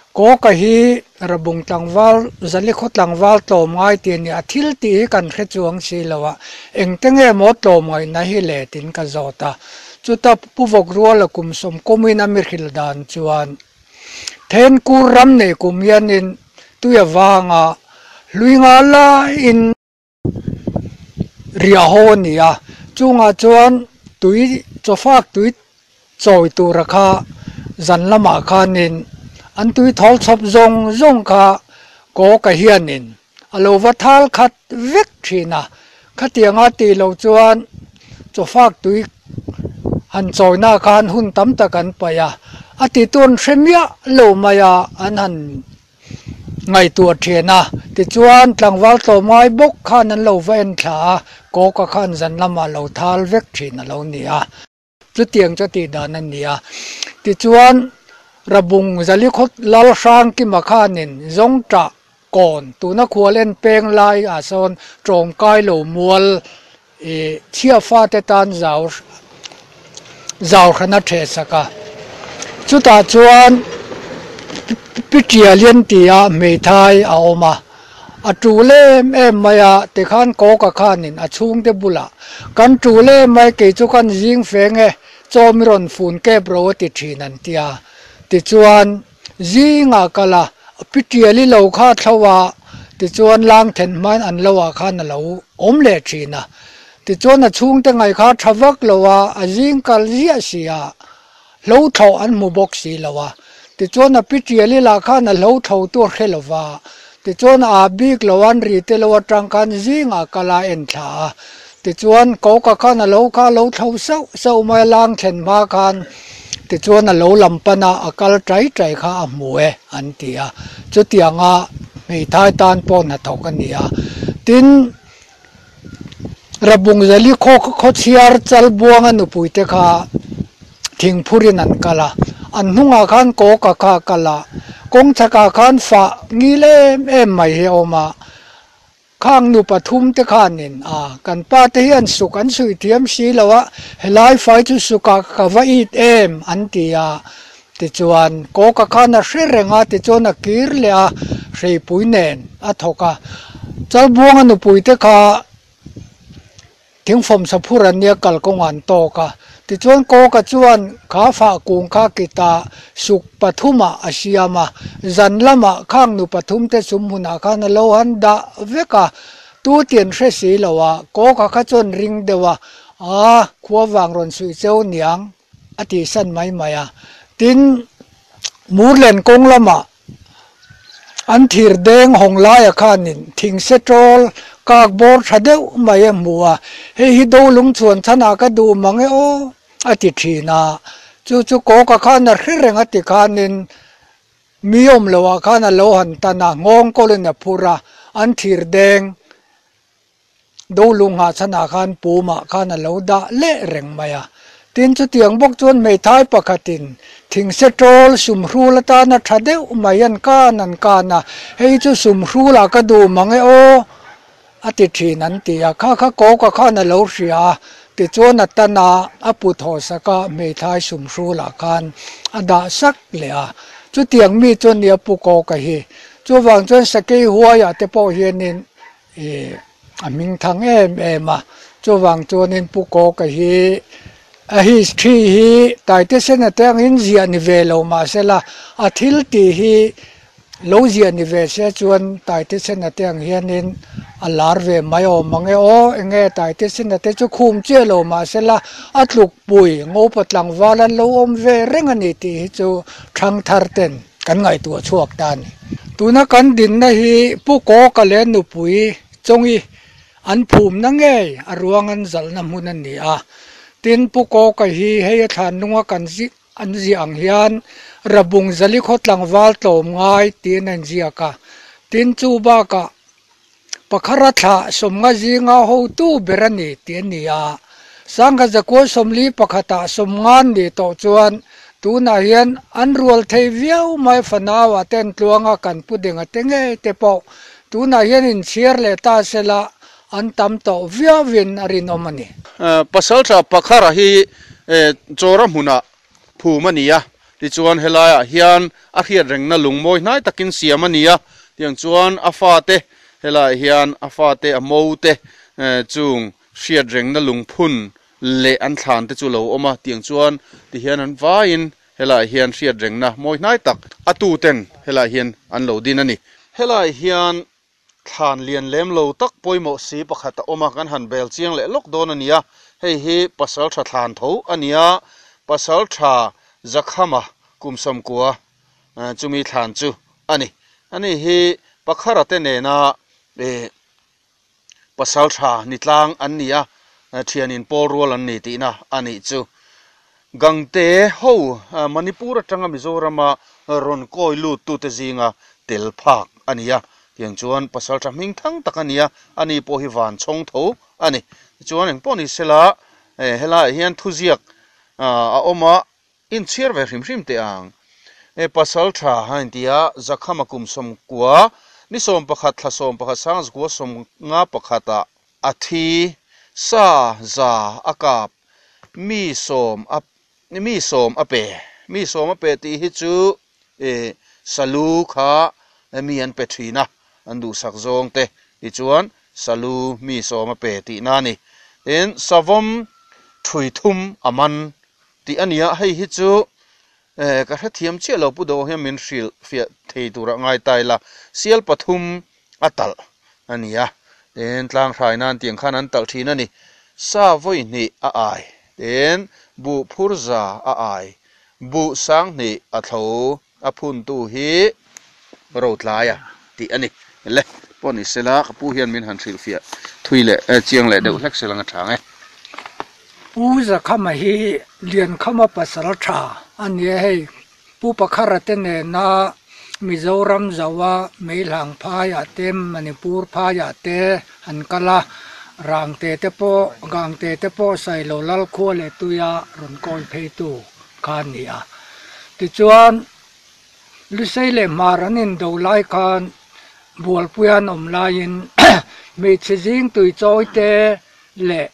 Kawka hi Rabung tlangval, Zalikhaw tlangval tlawm ngai tih a ni a, thil tih hi kan hre chuang si lo a, engte nge maw tlawm ngaihna hi le tin ka zawt a. Chuta Pu Vawkruala kum sawmkawmin a mi hrilh dan chuan Thenkur ram nei kum hianin tuia vanga hlui nga laiin, Riah ho a ni a, chungah chuan tui chawfak tui chawi tura kha zan lamah khanin an tui thawl chhawp zawng zawng kha kawka hianin a lo va thal khat vek thin a, khatianga tih loh chuan chawfak tui han chawina khan hun tam tak an paih a, a ti tawn hre miah lo mai a an han. Ngaihtuah thian a, tichuan tlangval tlawmngai bawk khan an lo va en thla a, Kawka khan zan lamah lo thal vek thin a lo ni a. Chutiang chu a tih dan a ni a. Tichuan Rabung Zalikhaw Lal Hrangkima khanin Zawngṭah kawn tuna khual en peng lai ah sawn tawngkai lo mual ih chhia fate tan zau zau hran a ṭheh sak a. Chutah chuan Pi Ṭialian tia hmeithai a awm a, a ṭul em em mai a, tikhan Kawka khanin a chhungte bulah, Kan ṭul em mai, kei chu kan zing feng e, chaw mi rawn fun kep ro a ti ṭhin an ti a. Tichuan zingah kal a, Pi Ṭiali lo kha thlo a, tichuan lang then hmain an lo ah khan a lo awm leh ṭhin a. Tichuan a chhungte ngaih kha tha vak lo a, a zing kal ziah si a, hlo thlawh an hmu bawk si lo a. Tichuan a pi Ṭiali lah khan a hlo thlo tu a hre lo va, tichuan a ah bik lo an ri te lo atang khan zingah kal a en thla a. Tichuan Koka khan a lo kha a lo thlo sauh sauh mai a, lang thlen hma khan tichuan a lo lam pan a, a kal tai tai kha a hmu e an ti a. Chutianga hmeithai tan pawh hnathawk a ni a. Tin. Rabung Zali khaw khawchhiar Chalbuanga nupui te kha thingphurin an kal a, an hnungah khan Kawka kha a kal a, kawng chhakah khan fah ngil em em mai hi a awm a, khang nu pathum te khanin a kan pa te hian suk an suih thiam si lo a, helai fai chu sukah ka va it em an ti a, tichuan Kawka khan a hre reng a, tichuan a kir leh a, hreipui nen a thawk a. Chalbuanga nupui te kha thingfawm saphur an nia kalkawng an tawk a, tichuan Kawka chuan kha fah kung kha kita suk pathumah a siam a, zan lamah khang nu pathum te sum hmunah khan a lo han dah vek a, tu tian hre si lo a, Kawka kha chuan ring deuh a, Aa, khua vang rawn suih cheu niang a tihsan mai mai a, tin Murlen kawng lamah An thir deng hawng laia khanin thing se tawl kak bawr tha deuh mai a hmu a, hei hi do lung chhuan chhanah ka duh mang e aw a ti thin a, chu chu kawka khan a hre reng a ti khanin mi awm loah khan a lo han tan a, nghawng kawlin a phur a, an thir deng Do lunghah chhanah khan pumah khan a lo dah leh reng mai a. Tin, chutiang bawk chuan hmeithai pakhatin thingse tawl sumhrul atana tha deuh mai an kan an kan a, hei chu sumhrulah ka duh mang e aw a ti thin an ti a. Kha kha kawka khan a lo hria a, tichuan a tan a, a pu thaw sak a, hmeithai sumhrulah khan a dah sak leh a. Chutiang mi chuan nia pu kawka hi. Chuvang chuan sakei huaiah te pawh hianin. Ih. a hming thang em em a, chuvang chuanin Pu Kawka hi a history hi Taitesena te angin ziah ni ve lo mahsela a thil tih hi lo ziah ni ve se chuan Taitesena te ang hianin a lar ve mai awm ang e aw, enge Taitesena te chu khum chiah lo mahsela a tlukpui Ngopa tlangval an lo awm ve reng a ni tih hi chu thangthar ten kan ngaihtuah chhuak ta a ni. Tuna kan dinna hi Pu Kawka leh nupui Chawngi an phumna ngei a ruang an zalhna hmun a ni a. Tin, Pu Kawka hi hei a thlanlunga kan an ziah ang hian Rabung Zali khaw tlangval tlawm ngai tiin a inziak a. Tin, chu bakah Pakhara thlah sawmnga zinga hotu ber a ni tih a ni a. Sangha zakua sawmli pakhatah sawmnga an nih tawh chuan tunah hian an rual thei viau mai fanauah te an tluang a, kan pu denga te ngei te pawh tunah hian inchhiar leh ta sela an tam tawh viauin a rinawm a ni. Pasaltha Pakhara hi Chawra hmunah phum a ni a, tichuan helaiah hian a hriat rengna lung mawi hnai takin siam a ni a, tiang chuan a fate helaiah hian a fate a mo te chung hriat rengna lungphun leh an thlan te chu lo awm a, tiang chuan tihian an vaiin helaiah hian hriat rengna mawi hnai tak a tu ten helaiah hian an lo din a ni. Helaiah hian Thlan lian lem lo tak pawimawh si pakhat a awm a, kan han bel chiang leh lawk dawn a nia. Hei hi Pasaltha thlan tho a nia, Pasaltha Zakhama kum sawmkua chumi thlan chu a ni. Ani hi Pakhara te nena Pasaltha ni tlang an ni a, thianin pawl rual an ni tihna a nih chu. Gangte ho Manipur atanga Mizorama rawn kawi lut tute zinga tel phak a ni a, tiang chuan pasal tha hming thang tak a ni a, ani pawh hi van chhawng tho a ni. Tichuan engpawh ni sela helaiah hian thuziak a awm a, inchhiar ve hrim hrim teh ang. Pasal tha a inti a, Zakhama kum 90, ni 11 thla 11 sangzakua 51 ah a thi, sa za a kap, mi sawm a mi sawm a pe, mi sawm a pe tih hi chu ih salu kha mi an pe thin a, an duhsak zawng te tichuan salu mi sawm a pe tihna a ni. Tin, savawm thui thum a man tih a ni a, hei hi chu eh ka hrethiam chiah lo pu dawh hian min hrilh fiah thei turah ngai ta ila, sial pathum a talh a ni a, tin tlang hrai nan tiang khan an talh thin a ni. Sa vawi hnih a ai, tin buh phur za a ai, buh sang hnih a thlo a phuntu hi Rotlai a tih a ni. Le, pawh ni sela ka pu hian min han hrilhfiah thui leh chiang leh deuh hlek sela nga chang e. Pu Zakhama hi Liankhama pasal tha a ni a hei. Pu Pakhara te nena Mizoram zaua Meihlang phaiah te Manipur phaiah te an kal a, Rangte te pawh Gangte te pawh Sailo Lalkhua leh Tuia rawn kawi pheitu kha a ni a. Tichuan Lusei leh Hmar an indo lai khan Bualpuia an awm laiin hmeichhe zing tui chawi te leh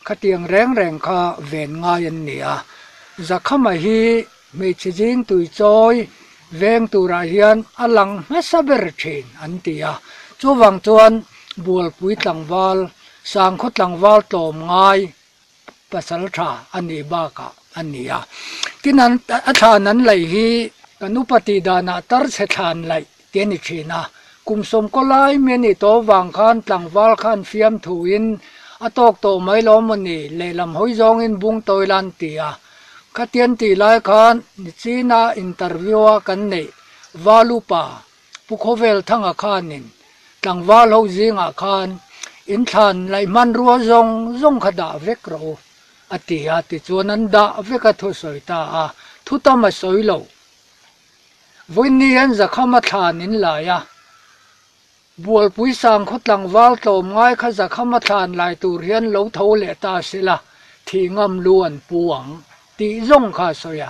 Khatiang reng reng kha ven ngai an ni a, Zakhama hi hmeichhe zing tui chawi veng turah hian a lang hmasa ber thin an ti a, chuvang chuan Bualpui tlangval, Sangkhaw tlangval tlawm ngai pasal tha a nih bakah a ni a. Tin an a thlan an laih hi kan upa tih danah tarchhe thlan laih tih a ni thin a, kum sawmkaw lai mi a nih tawh avang khan tlangval khan fiamthuin a tawk tawh mai lo maw ni, lehlam hawi zawngin bung tawi la an ti a. Khatian tih lai khan Nichina interview a kan neih Valupa Pu Khawvel Thanga khanin tlangval ho zingah khan inthlan laih hmanrua zawng zawng kha dah vek rawh u a ti a, tichuan an dah vek a thu sawi ta a, thu tam a sawi lo. Vawiin hian Zakhama thlan in lai a, Bualpui sangkhaw tlangval tlawm ngai kha Zakhama thlan lai tur hian lo tho leh ta sela, thih ngam lu an pu ang tih zawng kha a sawi a.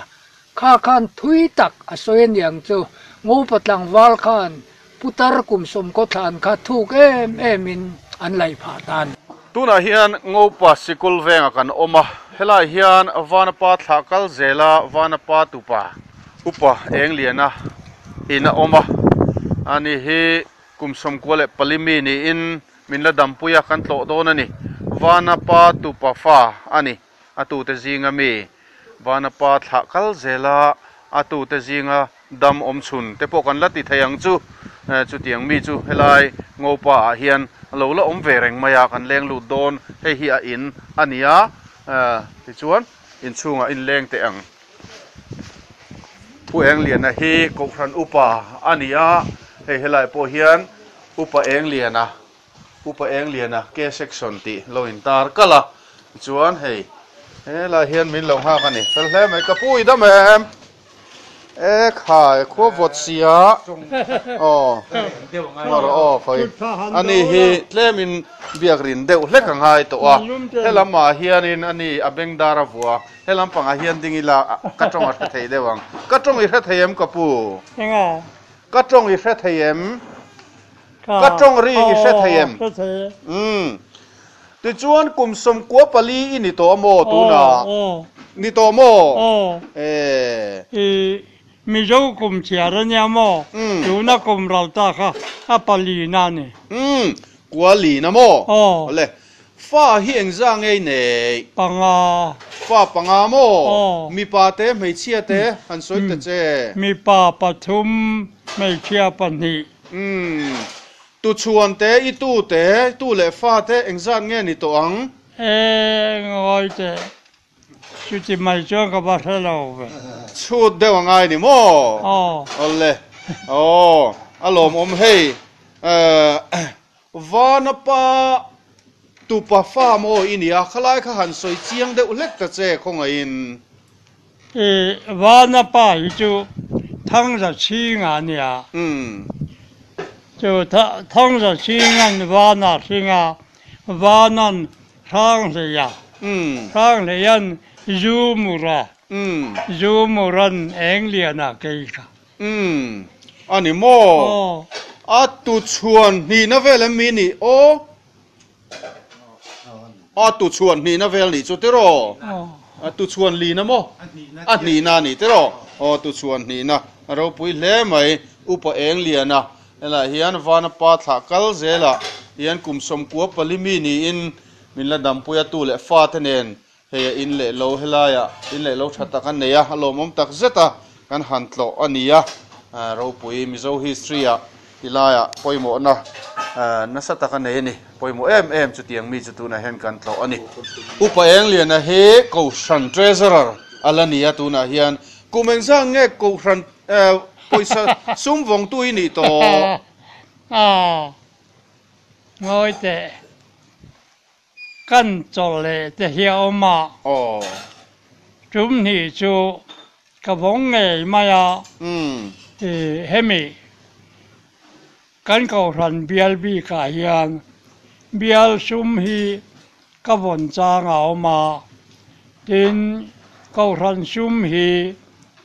Kha khan thui tak a sawi aniang chu Ngopa tlangval khan putar kum sawmkaw thlan kha thuk em em in an laih phah ta a ni. Tunah hian Ngopa sikul vengah kan awm a, helai hian Vanapa thlah kal zela Vanapa tupa Upa Engliana in a awm a, ani hi kum 94 mi niin. min la dampui a kan tlawh dawn a ni. Vana pa tupa fa a ni a tute zinga mi. Vana pa thlah kal zela a tute zinga dam awm chhun te pawh kan la ti thei ang chu. Chutiang mi chu helai Ngopa ah hian a lo la awm ve reng mai a, kan leng lut dawn. Hei hi a in a ni a, tichuan inchhungah inleng teh ang. Pu Engliana hi Kohhran Upa a ni a, hei helai pawh hian Upa Engliana, Upa Engliana K Section tih lo intar kalh a, tichuan hei helai hian min lo nghak a ni. Fel hle mai, ka pu i dam em? E khai, khua vawt sia, aw, ngaw rawh aw khawi, ani hi tlemin biak rin deuh hlek a ngai tawh a, helamah hianin ani a bengdar a vua. He lampangah hian ding ila ka tawng a hre thei deuh ang. Ka tawng i hre thei em ka pu? Enga? Ka tawng i hre thei em? Ka tawng ri i hre thei em? Hre thei e. Umm. Tichuan kum sawmkua pali i ni tawh a maw tunah? Aw, aw. Ni tawh maw? Aw. E. I Mizo kum chhiar a nia maw? Umm. Tuna kum ral ta kha a pali na a ni. Umm. Kua li na maw? Aw. Awle. Fa hi engzah ngei nei? Panga. Fa panga maw? Aw. Mipa te, hmeichhia te han sawi ta che. Mipa pathum, hmeichhia pahnih. Umm. Tuchhuan te, i tu te, tu leh fa te engzat nge ni tawh ang? E, ngawi teh. Chuti mai chuan ka va hre lo ve. Chhut deuh a ngai ni maw? Aw. Awle. Aw, a lawmawm hei. Vana pa tupa fa maw i nia, khalai kha han sawi chiang deuh hlek ta che khawngaihin. I Vana pa hi chu Thangza chhinga a nia. Chu Thangza chhinga'n Vana hringa, Vana'n Hranghleia, Hranghleia'n Zumura, Zumura'n Engliana kei kha. Umm, a ni maw? Aw. A tu chhuan hnihna vel em mi nih aw? A tu chhuan hnihna vel nih chu tiraw? Aw. A tu chhuan lina maw? A hnihna a ni tiraw? Aw, tu chhuan hnihna. A ropui hle mai. Upa Engliana helaiah hian Vanapa thlah kal zelah hian kum 94 mi niin min la dampui a tu leh fate nen Hei a in leh lo helaiah in leh lo tha tak a nei a, a lawmawm tak zet a, kan han tlawh a ni a, ropui Mizo history ah tilaiah pawimawhna nasa tak a nei a ni, pawimawh em em chutiang mi chu tunah hian kan tlawh a ni. Upa Engliana hi Kohhran Treasurer a la ni a tunah hian kum engzat nge Kohhran pawisa sum vawngtu i nih tawh? A ngawi teh. Kan chawlh leh te hi a awm a. Tum hnih chu ka vawng ngei mai a. Hemi kan kohhran bial bikah hian bial sum hi ka vawn chang a awm a. Tin, kohhran sum hi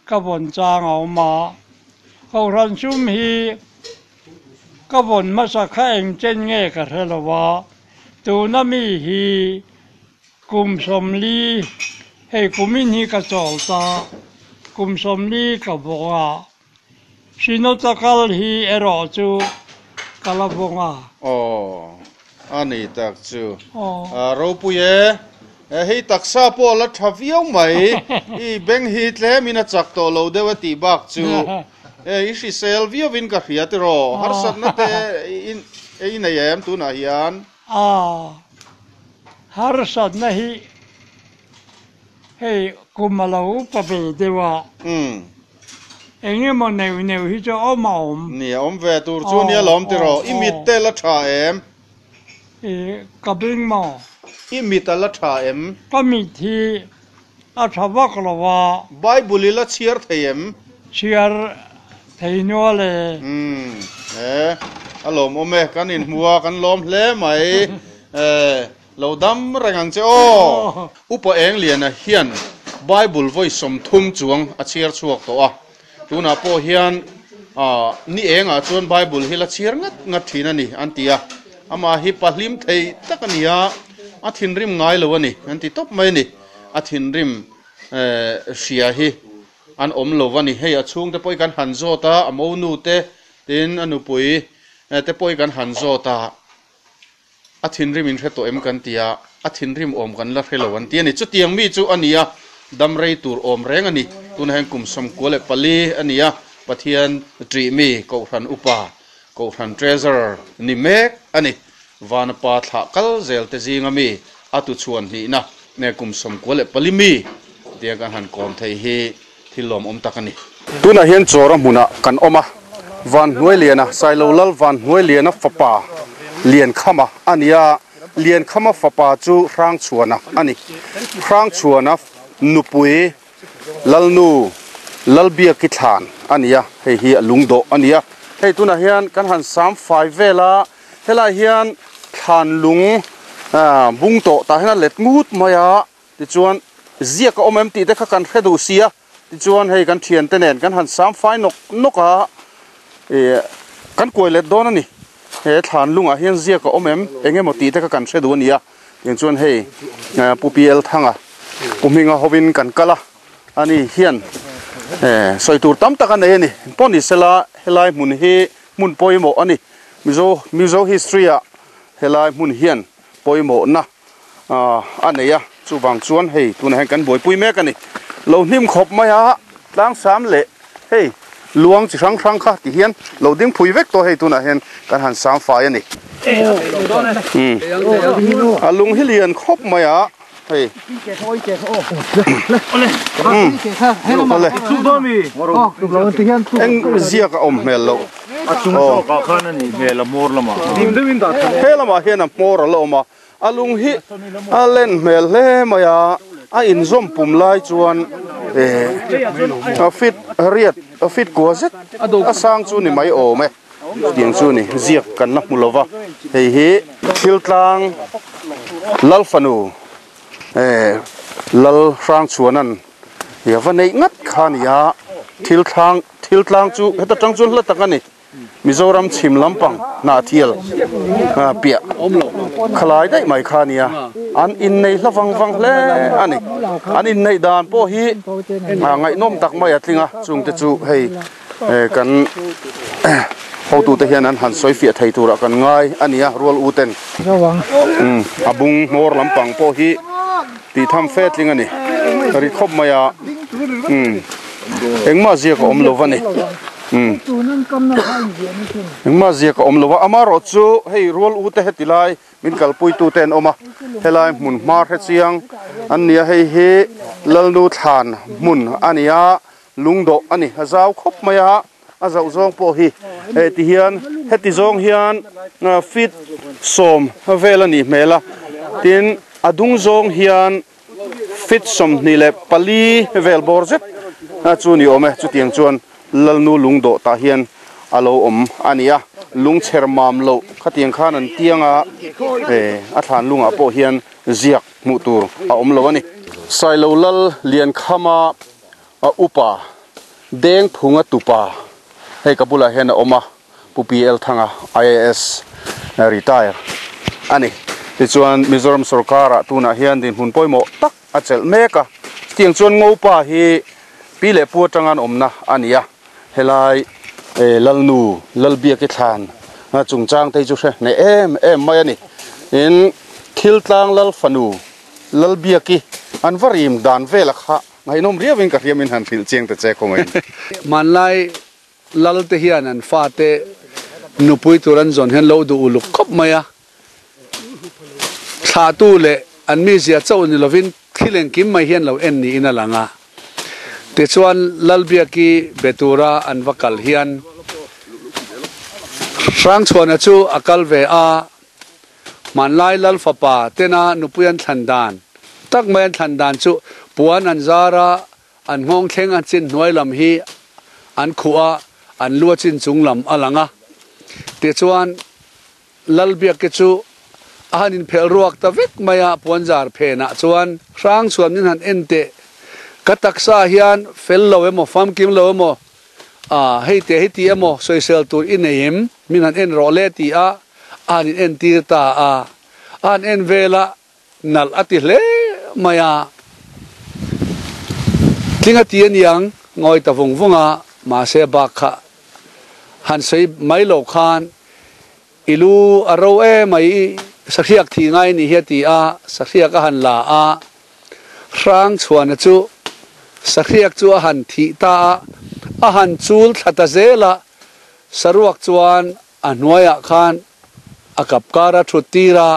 ka vawn chang a awm a. Kohhran sum hi Ka vawn hmasa kha eng chen nge ka hre lo a, tuna mi hi kum 40 hei kumin hi ka chawl ta, kum 40 ka vawng a, Synod a kal hi erawh chu ka la vawng a. Aw, a ni tak chu. A ropui e. Hei taksa pawh a la tha viau mai. I beng hi tlemin a chak tawh lo deuh a tih bak chu. E, i hrisel viauin ka hria tiraw? Harsatna te i nei em tunah hian? A, harsatna hi hei kum a lo upa ve deuh a, eng emaw neuh neuh hi chu awm a awm. Nia, awm ve tur chu nia lawm tiraw? I mit te la tha em? I, ka beng maw? I mit a la tha em? Ka mit hi A tha vak lo a. Bible i la chhiar thei em? Chhiar thei nual e. Umm e, a lawmawm e, kan inhmu a, kan lawm hle mai e, lo dam reng ang che aw. Upa Engliana hian Bible vawi 30 chuang a chhiar chhuak tawh a, tunah pawh hian ni engah chuan Bible hi la chhiar ngat ngat thin a ni an ti a, amah hi pahlim thei tak a ni a, a thinrim ngai lo a ni an ti tawp mai a ni. A thinrim hria hi an awm lo a ni. Hei a chhungte pawh hi kan han zawt a, a monu te tin a nupui te pawh hi kan han zawt a. A thinrim in hre tawh em kan ti a, a thinrim awm kan la hre lo an ti a ni. Chutiang mi chu a ni a, dam rei tur awm reng a ni. Tunah hian kum 94 a ni a, Pathian ṭih mi Kohhran Upa, Kohhran Treasurer ni mek a ni. Vanapa thlah kal zel te zinga mi a tuchhuan hnihna nge kum 94 mi tia kan han kawm thei hi thil lawmawm tak a ni. Tunah hian Chawra hmunah kan awm a, Vanhnuailiana, Sailolal Vanhnuailiana fapa Liankhama a ni a, Liankhama fapa chu Hrangchhuana a ni. Hrangchhuana nupui Lalnu Lalbiaki thlan a ni a, hei hi a lungdawh a ni a. Hei tunah hian kan han sam fai vel a, helai hian thlan lung bung tawh tah hian a let ngut mai a, tichuan ziak a awm em tih te kha kan hre duh si a, tichuan hei kan thiante nen kan han sam fai nawk nawk a, ih kan kuai let dawn a ni. He thlan lungah hian ziak a awm em eng emaw tih te kha kan hre duh a ni a. Tiang chuan hei Pu PL Thanga Pu Hminga hovin kan kal a, ani hian sawi tur tam tak a nei a ni. Pawh ni sela helai hmun hi hmun pawimawh a ni. Mizo Mizo history ah helai hmun hian pawimawhna a nei a, chuvang chuan hei tunah hian kan buaipui mek a ni. Lo hnim khawp mai a, tlangsam leh hei luang chi hrang hrang kha ti hian lo ding phui vek tawh hei tunah hian kan han sam fai a ni. A lung hi lian khawp mai a hei. Eng ziak a awm hmel loh. He lamah hian a hmawr a la awm a. A lung hi a len hmel hle mai a, a inzawm pum lai chuan eh a fit riat a fit kua zet a sang chu ni mai awm e tiang chu ni ziak kan la hmu lova hei hi thil tlang lal fanu eh lal hrang chhuanan hi a va neih ngat kha a ni a thil thlang thil tlang chu heta tang chuan hla tak a ni. Mizoram chhim lampang Hnahthial piah khalai daih mai kha a nia, an innei hla vang vang hle a ni. An inneih dan pawh hi ngaihnawm tak mai a tling a, chungte chu hei kan hotute hian an han sawi fiah thei turah kan ngai a nia rual u ten. A bung hmawr lampang pawh hi tih tham fe tling a ni, ri khawp mai a, engmah ziak a awm lo va ni. Engmah ziak a awm lo a, amaherawh chu hei rual u te heti lai min kalpui tu te an awm a, helai hmun hma hre chiang an ni a, hei hi Lalnu thlan hmun a ni a, lungdawh a ni, a zau khawp mai a, a zauh zawng pawh hi hei ti hian heti zawng hian feet sawm vel a nih hmel a, tin a dung zawng hian Feet 24 vel bawr zet chu ni awm e, chutiang chuan Lalnu lungdawh tah hian a lo awm a ni a, lungchher mam loh khatiang khan an tiang a, a thlan lungah pawh hian ziak hmuh tur a awm lo a ni. Sailo Lal Liankhama a upa Dengphunga tupa hei ka bulah hian a awm a, Pu PL Thanga, IAS, retire a ni. Tichuan Mizoram sorkarah tunah hian dinhmun pawimawh tak a chelh mek a. Chutiang chuan Ngopa hi pi leh pu atanga an awmna a ni a. Helai Lalnu, Lalbiaki thlan chungchang te hi chu hre hneh em em mai a ni. Tin, Thiltlang Lal fanu Lalbiaki an va rim dan vela kha ngaihnawm riauin ka hriamin han hrilh chiang ta che khawngaih. Hmanlai Lal te hian an fate nupui tur an zawn hian lo duh uluk khawp mai a, thlahtu leh an mizia chauh ni lovin thil engkim mai hian lo en niin a lang a. Tichuan Lalbiaki be tura an va kal hian Hrangchhuana chu a kal ve a, hmanlai Lal fapa tena nupui an thlan dan tak mai an thlan dan chu puan an zar a, An nghawng thleng a chin hnuai lam hi an khuh a, an lu a chin chung lam a lang a. Tichuan, Lalbiakki chu a han inphelh ruak ta vek mai a, puanzar phenah chuan hrang chhuan min han en teh, ka taksa hian fel lo emaw, famkim lo emaw, a hei teh hi ti emaw sawisel tur i nei em, min han en rawh le ti a, a han inentir ta a. A han en vel a, Nalh a ti hle mai a. Tling a ti aniang ngawi ta vung vung a, mahse bak kha han sawi mai lo khan i lu a ro em mai i Sahriak thi ngai ni hi a ti a, sahriak a han la a, Hrangchhuana chu sahriak chu a han thih ta a, a han chul thla ta zel a, saruak chuan a hnuaiah khan a kap kar a thut tir a,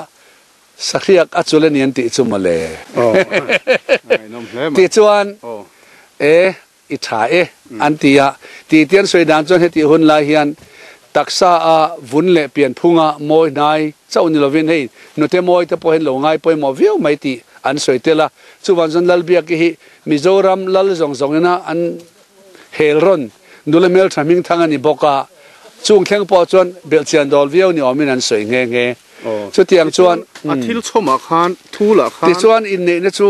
sahriak a chul a ni an tih chu mawle. Tichuan, e, I tha e, an ti a. Titi an sawi dan chuan hetih hun lai hian taksa a vun leh pian phunga mawi hnai chauh ni lovin hei hnute mawi te pawh hian lo ngai pawimawh viau mai tih an sawi tel a. Chuvang chuan Lalbiaki hi Mizoram lal zawng zawngina an hel rawn nula hmeltha hmingthang a ni bawk a, chung thleng pawh chuan belhchian dawl viau ni awmin an sawi nghe nghe. Chutiang chuan. A thil chhawmah khan thulah khan. Tichuan inneihna chu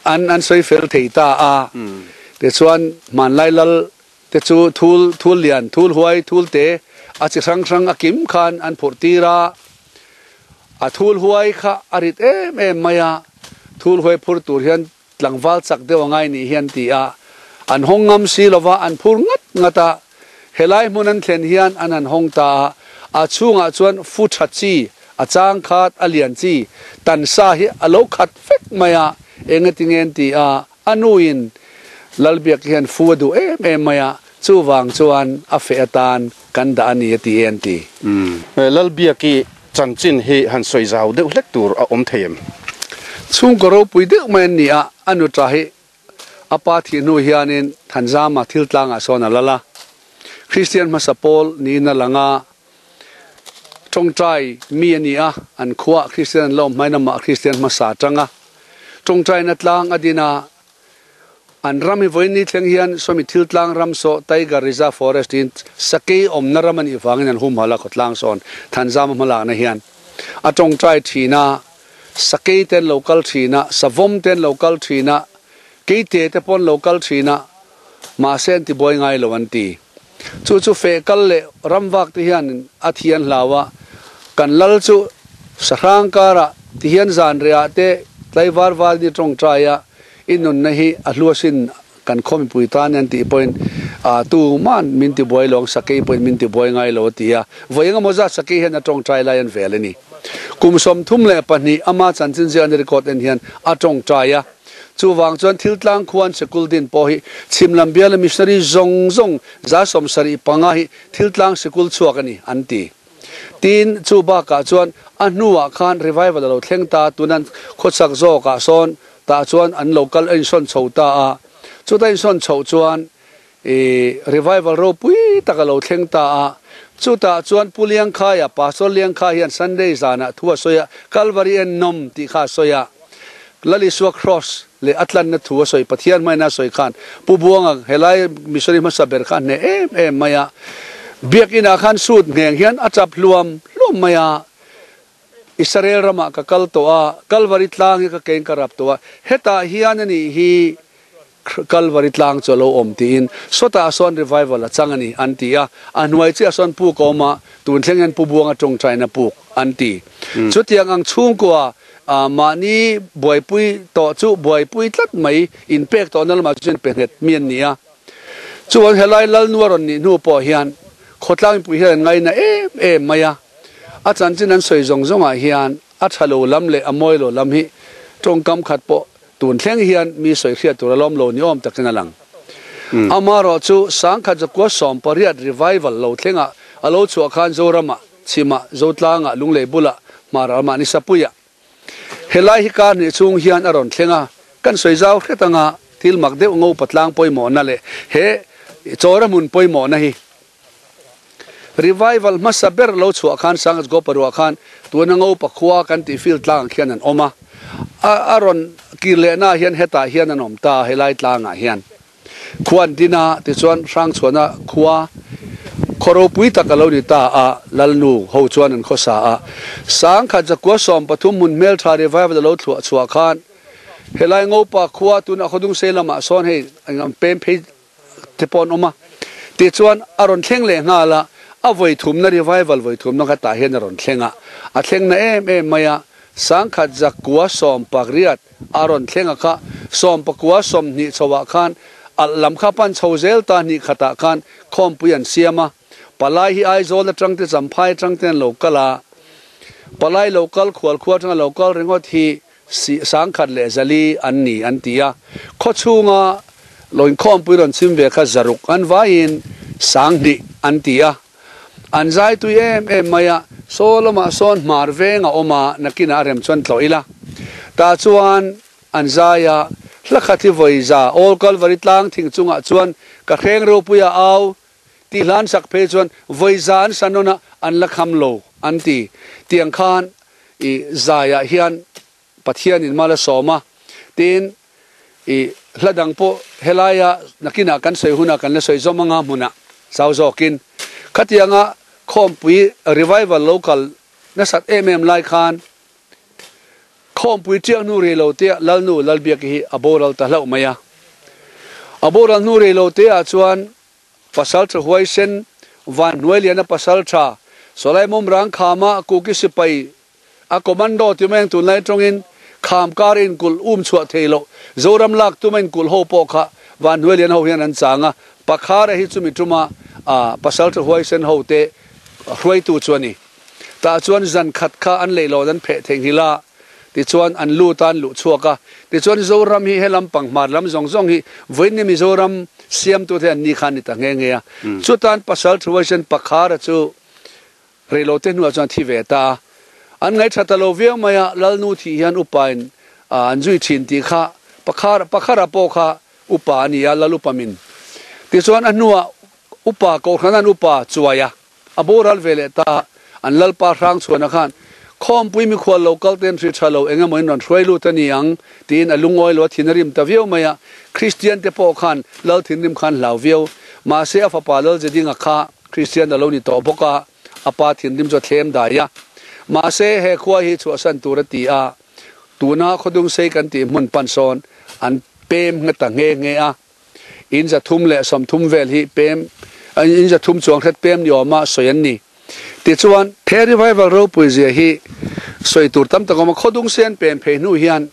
An an sawi fel thei ta a. Tichuan hmanlai lal te chu thul thul lian, thul huai, thul te a chi hrang hrang a kim khan an phurh tir a. A thul huai kha a rit em em mai a, thul huai phur tur hian tlangval chak deuh a ngai nih hi an ti a. An hawng ngam si lova an phur ngat ngat a. Helai hmun an thlen hian an han hawng ta a, a chhungah chuan fu tha chi, a chang khat, a lian chi, tansa hi a lo khat vek mai a, engati nge an ti a, a nuin Lalbiak hian fu a duh em em mai a, chuvang chuan a feh atan kan dah a ni a ti e an ti. Lalbiaki chanchin hi han sawi zau deuh hlek tur a awm thei em? Chhungkaw ropui deuh mai an ni a, a nuta hi A pa thih hnu hianin Thanzama thil tlangah sawn a lal a. Kristian hmasa pawl niin a lang a, tawngtai mi a ni a, an khuaah Kristian an la awm hmain amah Kristian hmasa a tang a. Tawngtaina tlang a din a, an ram hi vawiin ni thleng hian sawmi thil tlang ram saw Tiger Reserve Forest tiin sakei awmna ram a nih vangin an humhalh a khawtlang sawn Thanzama hmalakna hian a tawngtai thin a. Sakei te an lo kal thin a, savawm te an lo kal thin a, keite te pawh an lo kal thin a, mahse an tibuai ngai lo an ti. Chu chu feh kal leh ramvak te hian a thi an hlau a, kan lal chu sahrang karah ti hian zan rehah te tlaivar val ni tawngtai a, i nunna hi a hlu asin kan khaw mipui tan an tih pawhin ah tuman min tibuai lo ang sakei pawhin min tibuai ngai lo a ti a, vawi engemaw zat sakei hian a tawngtai lai an vel a ni. Kum 32 ama chanchin ziak an record en hian a tawngtai a, chuvang chuan thil tlang khuan sikul din pawh hi chhim lam biala missionary zawng zawng 75 hi thil tlang sikul chhuak a ni an ti. Tin, chu bakah chuan a hnuah khan revival a lo thleng ta, tunan khawchhak zawkah sawn tah chuan an lo kal a insawn chho ta a, chuta insawn chhoh chuan ih revival ropui tak a lo thleng ta a, chutah chuan Pu Liangkhaia, Pastor Liangkhai hian Sunday zanah thu a sawi a, Calvary en nawm tih kha a sawi a, Lal Isua Cross leh a tlanna thu a sawi, Pathian hmaina a sawi khan Pu Buanga helai missionary hmasa ber kha a hneh em em mai a, Biakinah khan suit ngheng hian a tap hluam hluam mai a. Israel ramah ka kal tawh a, Kalvari tlang hi ka kein ka rap tawh a, hetah hian a nih hi Kalvari tlang chu a lo awm tiin sawtah sawn revival a chang a ni an ti a, a hnuai chiah sawn puk a awm a, tun thleng hian Pu Buanga tawngtaina puk an ti. Chutiang ang chhungkua mahni buaipui tawh chu buaipui tlat mai inpek tawhna lamah chuan pe nghet mi an ni a. Chuan helai Lalnu a rawn nih hnu pawh hian khawtlang mipui hian an ngaina em em mai a. A chanchin an sawi zawng zawngah hian a tha lo lam leh a mawi lo lam hi tawngkam khat pawh tun thleng hian mi sawi hriat tur a lawm lo ni awm takin a lang. Amaherawh chu sangkhat zakua 18 revival lo thlengah a lo chhuah khan Zoramah, Chhimah, Zotlangah, Lunglei bulah, Hmaralmah ni Sapuiah helai hi kar hnih chhung hian a rawn thleng a, kan sawi zau hret anga thil mak deuh ngo patlang pawimawhna leh he chawra hmun pawimawhna hi Revival hmasa ber lo chhuah khan Sangas Goparua khan tuna Ngopa khua kan tih field tlang ang khian an awm a, a rawn kir lehna ah hian hetah hian an awm ta a helai tlangah hian khua an din a, tichuan Hrangchhuana khua khaw ropui tak a lo ni ta a, Lalnu ho chuan an khawsa a, Sangkhat zakua 13 hmun hmeltha revival a lo thluah chhuah khan helai Ngopa khua tuna Khawdungsei lamah sawn hei an pem phei te pawh an awm a, tichuan a rawn thleng leh nghal a, a vawi thumna revival vawi thumna kha tah hian a rawn thleng a, a thleng na em em mai a, sangkhat zakua 18 a rawn thleng a kha, sawmpakua 20 chho ah khan alh lam kha pan chho zel ta hnih khatah khan khawmpui an siam a, palai hi Aizawl atang te Champhai atang te an lo kal a. Palai local khual khua atanga local ringawt hi 1400 an ni an ti a. Khaw chhunga lo inkhawmpui rawn chhim ve kha 600 an vaiin 2000 an ti a. An zai tui em em mai a, saw lamah sawn hmar veng a awm a, nakinah a rem chuan tlawh ila. Tah chuan an zai a, hla khat hi vawi za Old Calvary tlang thing chungah chuan ka hreng ropui a au tih hlan sak phei chuan vawi za an sa nawn a, an la kham lo an ti. Tiang khan i zaiah hian Pathianin mal a sawm a, tin i hla dang pawh helaia nakinah kan sawi hunah kan la sawi zawm anga hmunah zau zawkin khatianga khawmpui revival lo kal nasat em em lai khan khawmpui chiang hnu rei lo tea Lalnu Lalbiaki hi a boral ta hlauh mai a. A boral hnu rei lo teah chuan Pasaltha huaisen Vanhnuailiana pasaltha Sawlai Mawmrang khama Kuki sipai A commando ti mai ang tunlai atangin kham kar inkulh um chhuah thei loh Zoram lak tuma inkulh ho pawh kha Vanhnuailian ho hian an chang a, Pakhara hi chumi tuma Pasaltha huaisen ho te hruaitu chu a ni. Tah chuan zan khat kha an leihlawn an pheh theihnghilh a, tichuan an lut a an luh chhuak a, tichuan Zoram hi helam panghmar lam zawng zawng hi vawiin Mizoram siamtute an ni kha an ni ta nghe nghe a, chutan Pasaltha huaisen Pakhara chu Reilote hnuah chuan thi ve ta a, an ngaihṭha ta lo viau mai a, Lalnu thih hian upain an zui ṭhin tih kha Pakhar, Pakhara pawh kha upa a ni a, Lal upa min. Tichuan a hnuah upa Kohhran an upa chuai a, a boral ve leh ta a, an Lalpa Hrangchhuana khan Khawmpui mikhual lo kal ten hri ṭha lo eng emaw in rawn hruai lut a ni ang tiin a lungawi lo a thin a rim ta viau mai a, Kristian te pawh khan Lal thinrim khan hlau viau. Mahse a fapa Lal Zedinga kha Kristian a lo ni tawh bawk a, a pa thinrim chu a thlem dai a. Mahse, he khua hi chhuahsan tur a ti a, tuna Khawdungsei kan tih hmun pan sawn an pem nge ta nghe nghe a. In 330 vel hi pem, in 300 chuang hret pem ni awma sawi an ni. Tichuan, he revival ropui zia hi sawi tur tam tak awm a, Khawdungsei an pem phei hnu hian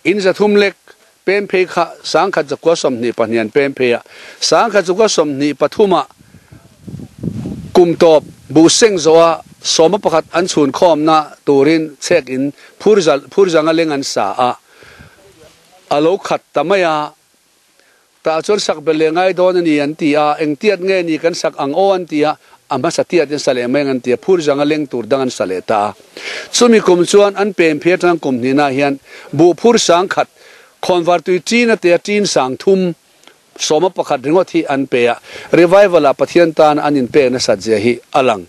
In 300 lek pem phei kha 1922 an pem phei a, 1923 ah kum tawp buh seng zawha 11 an chhun khawmna turin chhek in phur zanga leng an sa a, a lo khat ta mai a, tah chuan sak belh leh ngai dawn a ni an ti a, engtiat nge ni kan sak ang aw an ti a, a hmasa tiat in sa leh mai ang an ti a, phur zanga leng tur dang an sa leh ta a. Chumi kum chuan an pem phei atang kum hnihna hian buh phur 10,000, khawnvar tui ṭin a tea ṭin 311 ringawt hi an pe a, revival ah Pathian tan an inpek nasat zia hi a lang.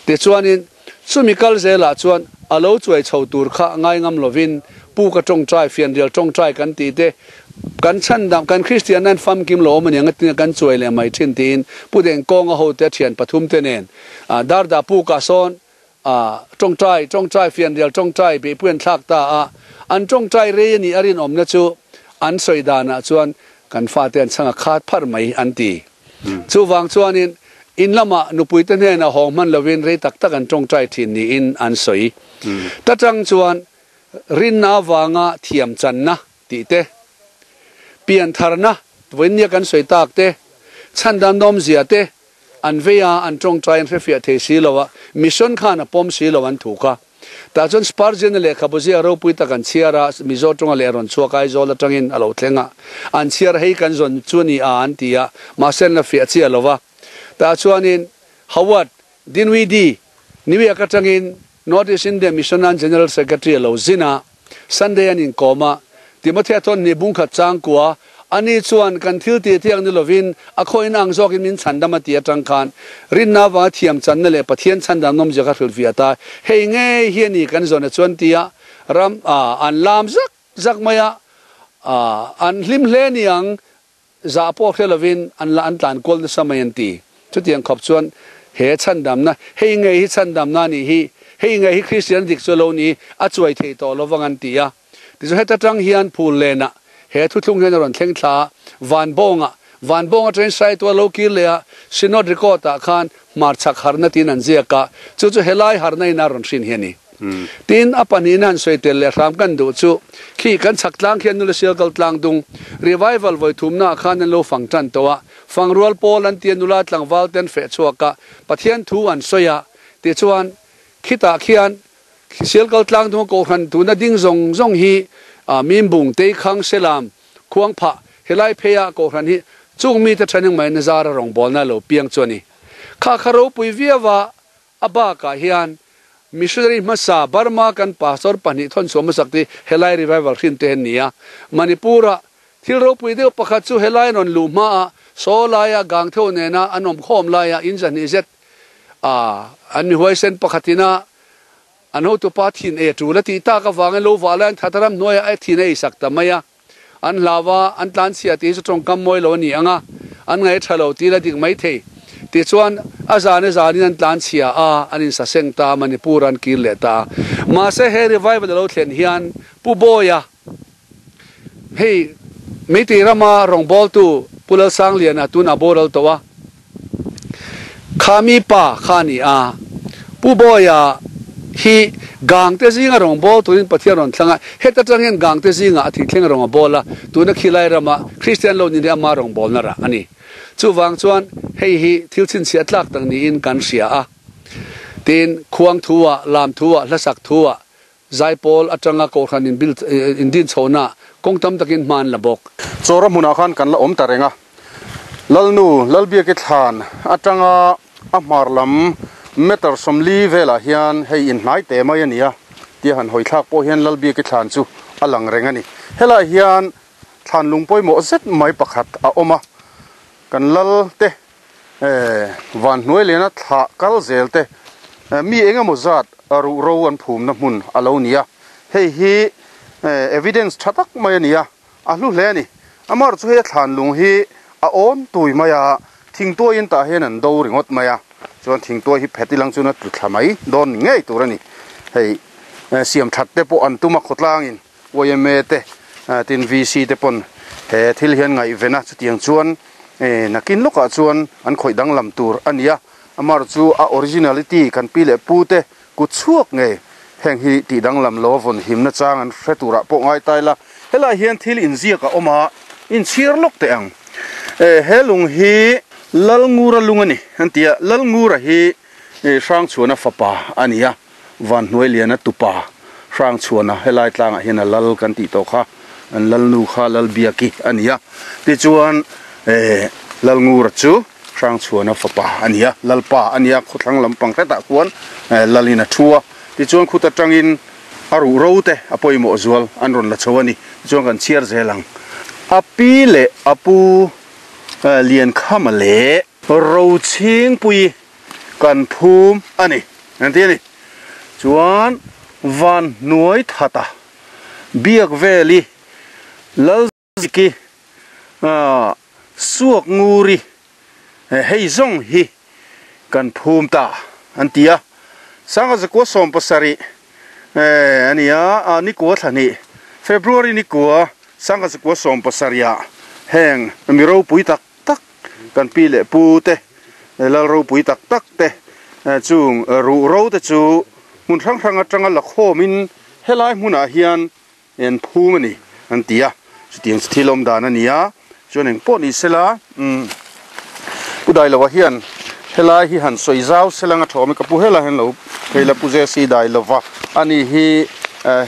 Tichuanin chumi kal zelah chuan a lo chuai chho tur kha ngai ngam lovin puka tawngtai, fianrial tawngtai kan tih te, kan chhandam, kan Kristian nan famkim lo awm a nia nga kan chuai leh mai thin tiin Pu Dengkawnga hote a thian pathum te nen Darda pukah sawn tawngtai, tawngtai, fianrial tawngtai beihpui an thlak ta a, an tawngtai rei a nih a rinawmna chu an sawi danah chuan kan fate an chhang a khat pharh mai an ti. Chuvang chuanin in lamah nupuite hnenah hawng hman lovin rei tak tak an tawngtai thin niin an sawi. Ta tang chuan rinna avanga thiam channa tih te, pian tharna vawiinnia kan sawi tak te, chhandam nawmzia te an vei a, an tawngtai an hrefiah thei si lo a, mission khan a pawm si lo an thu kha. Tah chuan Spurgeon-a lehkhabu ziak ropui tak an chhiar a, Mizo tawnga leh rawn chhuak Aizawl atangin a lo thleng a, an chhiar hei kan zawn chu a ni a an ti a, mahse an la fiah chiah lo va. Tah chuanin Howard Dinwiddie, New York atangin North East India Mission-an General Secretary a lo zin a, Sunday an inkawm a, Timothea chuan ni bungkhat changkua, ani chuan kan thil tih tiang ni lovin a khawiin ang zawkin min chhandam a ti atang khan rinna avanga thiam channa leh Pathian chhandam nawmzia kha hrilh fiah ta. Hei ngei hi a ni kan zawna chuan tia ram an lam zak zak mai a, an hlim hle ni ang Zah pawh hre lovin an la an tlan kual nasa mai an ti. Chutiang khawp chuan he chhandamna, hei ngei hi chhandamna a nih hi, hei ngei hi Kristian dik chu a lo ni, a chuai thei tawh lovang an ti a. Tichuan heta tang hian phul lenah he thuthlung hian a rawn thleng thla a, Vanbawngah, Vanbawng atangin Saitual lo kir leh a, Synod record ah khan hmarchhak harna tiin an ziak a, chu chu helai harna in a rawn hrin hi a ni. Tin, a pahnihna han sawi tel leh hram kan duh chu, khi kan chhak tlang khian nula sial kal tlang dung, revival vawi thumnaah khan an lo fang tan tawh a, fang rual pawl an tia nula tlangval te an feh chhuak a, Pathian thu an sawi a, tichuan khitah khian Sialkal tlang dunga kohhran tuna ding zawng zawng hi Mimbung, Teikhang, Selam, Khuangphah, helai pheia kohhran hi chung mite thaning mai nazara rawngbawlna lo piang chu a ni. Kha kha ropui viauva a bakah hian Missionary hmasa Burma kan pastor pahnih thawnchhuah hmasak te helai revival hrin te an ni a. Manipur-ah thil ropui deuh pakhat chu helai rawn luh hmaah saw laia gang theuh nena an awm khawm laia in zahnih zet a an mi huaisen pakhatina an hotupa thin ei a tul a tih tak avangin lo vah laiin Thataram hnuaiah a thin a eisak ta mai a. An hlau a, an tlanchhia tih hi chu tawngkam mawi lo a ni ang a, an ngaih tha lo tih la dik mai thei. Tichuan, a zan a zanin an tlanchhia a, an insaseng ta a, Manipur an kir leh ta a. Mahse, he revival a lo thlen hian Pu Bawia, hei Meitei rama rawngbawltu Pu Lalsangliana tunah boral tawh a, Kha mi pa kha a ni a, Pu Bawia hi Gangte zinga rawn bawl turin Pathian rawn thlang a, heta tang hian Gangte zingah a thihthleng rawn a bawl a, tuna khilai rama Kristian lo ni hi ama rawn bawlna rah a ni. Chuvang chuan hei hi thil chhinchhiah tlak tak niin kan hria a. Tin, khuang thu-ah, lam thu-ah, hlasak thu-ah, Zaipawl atanga Kohhran in build in din chhohna kawng tam takin hma an la bawk. Chawra hmunah khan kan la awm ta reng a, Lalnu Lalbiaki thlan atanga a hmar lam meter 40 velah hian hei inhnai teh mai a ni a, tia han hawi thlak pawh hian Lalbiaki thlan chu a lang reng a ni. Helaiah hian thlan lung pawimawh zet mai pakhat a awm a, kan lal te Van hnuai liana thlah kal zel te mi eng emaw zat ruh ro an phumna hmun a lo ni a, hei hi evidence tha tak mai a ni a, a hlu hle a ni. Amaherawhchu hei a thlan lung hi a awn tui mai a, thingtuaiin tah hian an do ringawt mai a, chuan thingtuai hi phet ilang chuan a tlu thla mai dawn ni ngei tur a ni. Hei siam that te pawh an tum a khawtlangin YMA te tin VC te pawn he thil hian ngaihven a, chutiang chuan nakin lawkah chuan an khawih danglam tur a ni a, amar chu a originality kan pi leh pu te kut chhuak ngei heng hi tih danglam lo a vawn himna chang an hre turah pawh ngai ta ila, helai hian thil inziak a awm a, inchhir lawk teh ang. He lung hi Lalngura lung a ni an ti a, Lalngura hi Hrangchhuana fapa a ni a. Vanhnuailiana tupa Hrangchhuana helai tlangah hian a lal kan tih tawh kha an lalnu kha Lalbiaki a ni a, tichuan eh Lalngura chu Hrangchhuana fapa a ni a, Lalpa a ni a, khawthlang lampang hretah khuan eh lalin a thu a, tichuan khut atangin a ruh ro te a pawimawh zual an rawn la chho a ni, tichuan kan chhiar zel ang. A pi leh a pu Liankhama leh Rochhingpuii kan phum a ni an ti a ni. Chuan van hnuai thata biak veli Lalziki suak nguri hei zawng hi kan phum ta an ti a. Sangha zakua 70 a ni a, nikua thla hnih February nikua sangha zakua 70 ah heng mi ropui tak tak kan pi leh pu te lal ropui tak tak te chung ruh ro te chu hmun hrang hrang atanga la khawmin helai hmunah hian en phum a ni an ti a, chutiang chu thil awm dan a ni a, chuan eng pawh ni sela Pu Dailoa hian helai hi han sawi zau sela anga thawm i ka pu helai hian lo phei la Pu Jesse Dailova a ni hi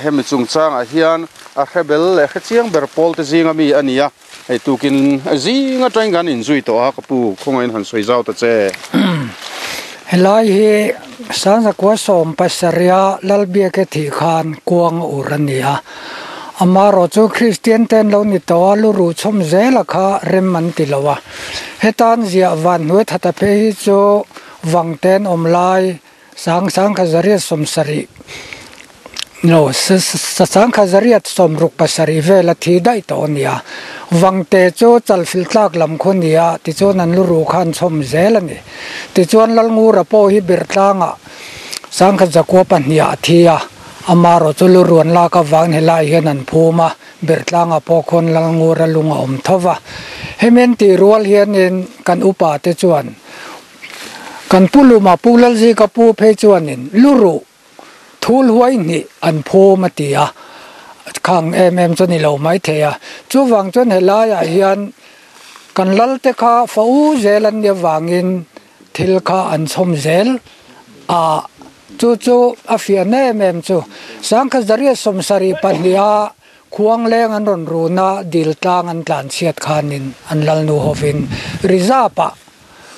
hemi chungchangah hian a hre bel leh hre chiang ber pawl te zinga mi a ni a. Hei tukin zing atangin kan inzui tawh a, ka pu khawngaihin han sawi zau ta che. Helai hi Sangzakua 70 Lalbiake thih khan kuang a ur a ni a. Amaherawh chu Kristian te an lo ni tawh a, lu ruh chhawm zela kha rem an ti lo a. Hetan ziah van hnuai thata phei hi chu vang te an awm lai 1870 no 1867 vel a thi daih tawh a ni a, Vangte chu chalfil tlak lam khu a ni a, tichuan an lu ruh kha an chhawm zel a ni. Tichuan Lalngura pawh hi Birtlangah 1902 a thi a, amaherawh chu lu ruan lak avangin helaiah hian an phum a, Birtlangah pawh khuan Lalngura lung a awm tho va. Hemi an tih rual hianin kan upa te chuan Kan pu luma Pu Lalzika pu phei chuanin lu ruh thul huai hnih an phum a ti a, khang em em chu ni lo mai thei a. Chuvang chuan helaiah hian kan lalte kha fa u zel an nih avangin thil kha an chhawm zel a. Chu chu a fiah em em chu. Sangkhat zariat 72 a khuang leng an rawn run a, dil tlang an tlan chhiat khanin an lalnu hovin reserve ah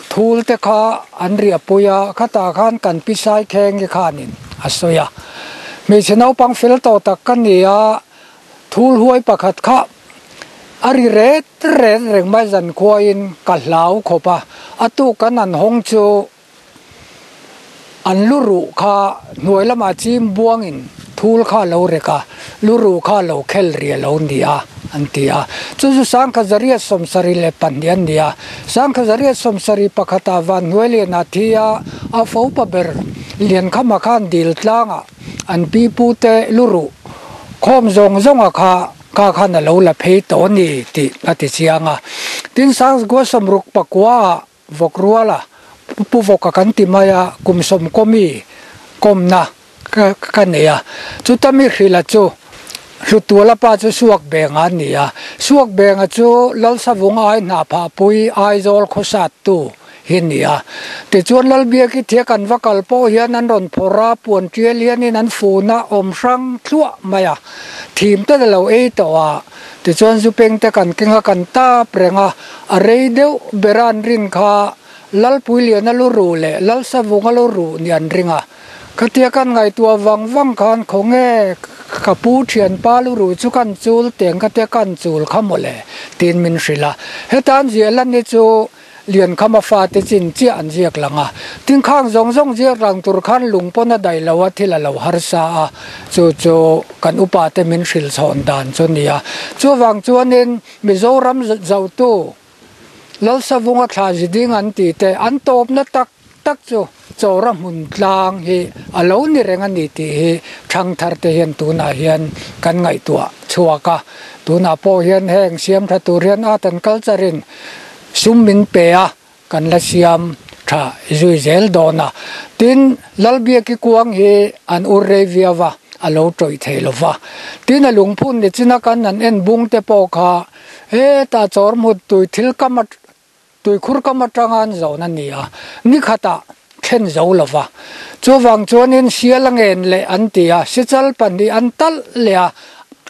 thul te kha an riah pui a, khatah khan kan pi sai khengi khanin a sawi a. Hmeichhe naupang fel tawh tak ka ni a, thul huai pakhat kha a ri ret ret reng mai zankhuain ka hlau khawp a, a tuk kan han hawng chu An lu ruh kha hnuai lamah chim buangin thul kha a lo rek a, lu ruh kha a lo khel ri a lo ni a, an ti a. Chu chu 1972 an ni a. 1971 ah van hnuai lianah thi a, a fo pa ber Liankhama khan dil tlangah an pi pu te lu ruh khawm zawng zawnga kha kha khan a lo la phei tawh a ni tih a ti chiang a. Tin, 1969 ah Vawk ruala Pu Vawka kan ti mai a, kum sawmkawmi kawmna ka nei a. Chuta mi hrilha chu Hlutuala pa chu Suakbenga a ni a. Suakbenga chu Lalsavung ai hna phahpui Aizawl khawsattu hi a ni a. Tichuan Lalbiaki thia kan va kal pawh hian an rawn phawrh a, puan tial hianin an fun a, awm hrang thluah mai a. Thim te lo ei tawh a. Tichuan Zupeng te kan keng a, kan tap reng a, a rei deuh bera an rin kha Lalpuiliana lu ruh leh Lalsavunga lu ruh nih an ring a. Khatia kan ngaihtuah vang vang khan khawnge ka pu thianpa lu ruh chu kan chul teng khatia kan chul kha mawle tiin min hrilh a. Heta an ziah lan hi chu Liankhama fate chin chiah an ziak lang a, tinkhang zawng zawng ziak lang tur khan lung pawn a daih lo a, thil a lo harsa a, chu chu kan upate min hrilh chhawn dan chu a ni a. Chuvang chuanin Mizoram zotu Lalsavunga thla ziding an tih te an tawpna tak tak chu Chawra hmun tlang hi a lo ni reng a ni tih hi thangthar te hian tunah hian kan ngaihtuah chhuak a. Tunah pawh hian heng siam tha tur hian art and culture in sum min pe a, kan la siam tha zui zel dawn a. Tin, Lalbiaki kuang hi an ur rei viau a, a lo tawih thei lo va. Tin, a lungphun ni china kan han en bung te pawh kha hetah chawrhmut tui thil kam a Tuikhur kam atanga an zawn a ni a, ni khatah thlen zo lo va. Chuvang chuanin sial a ngen leh an ti a, sichal pahnih an talh leh a,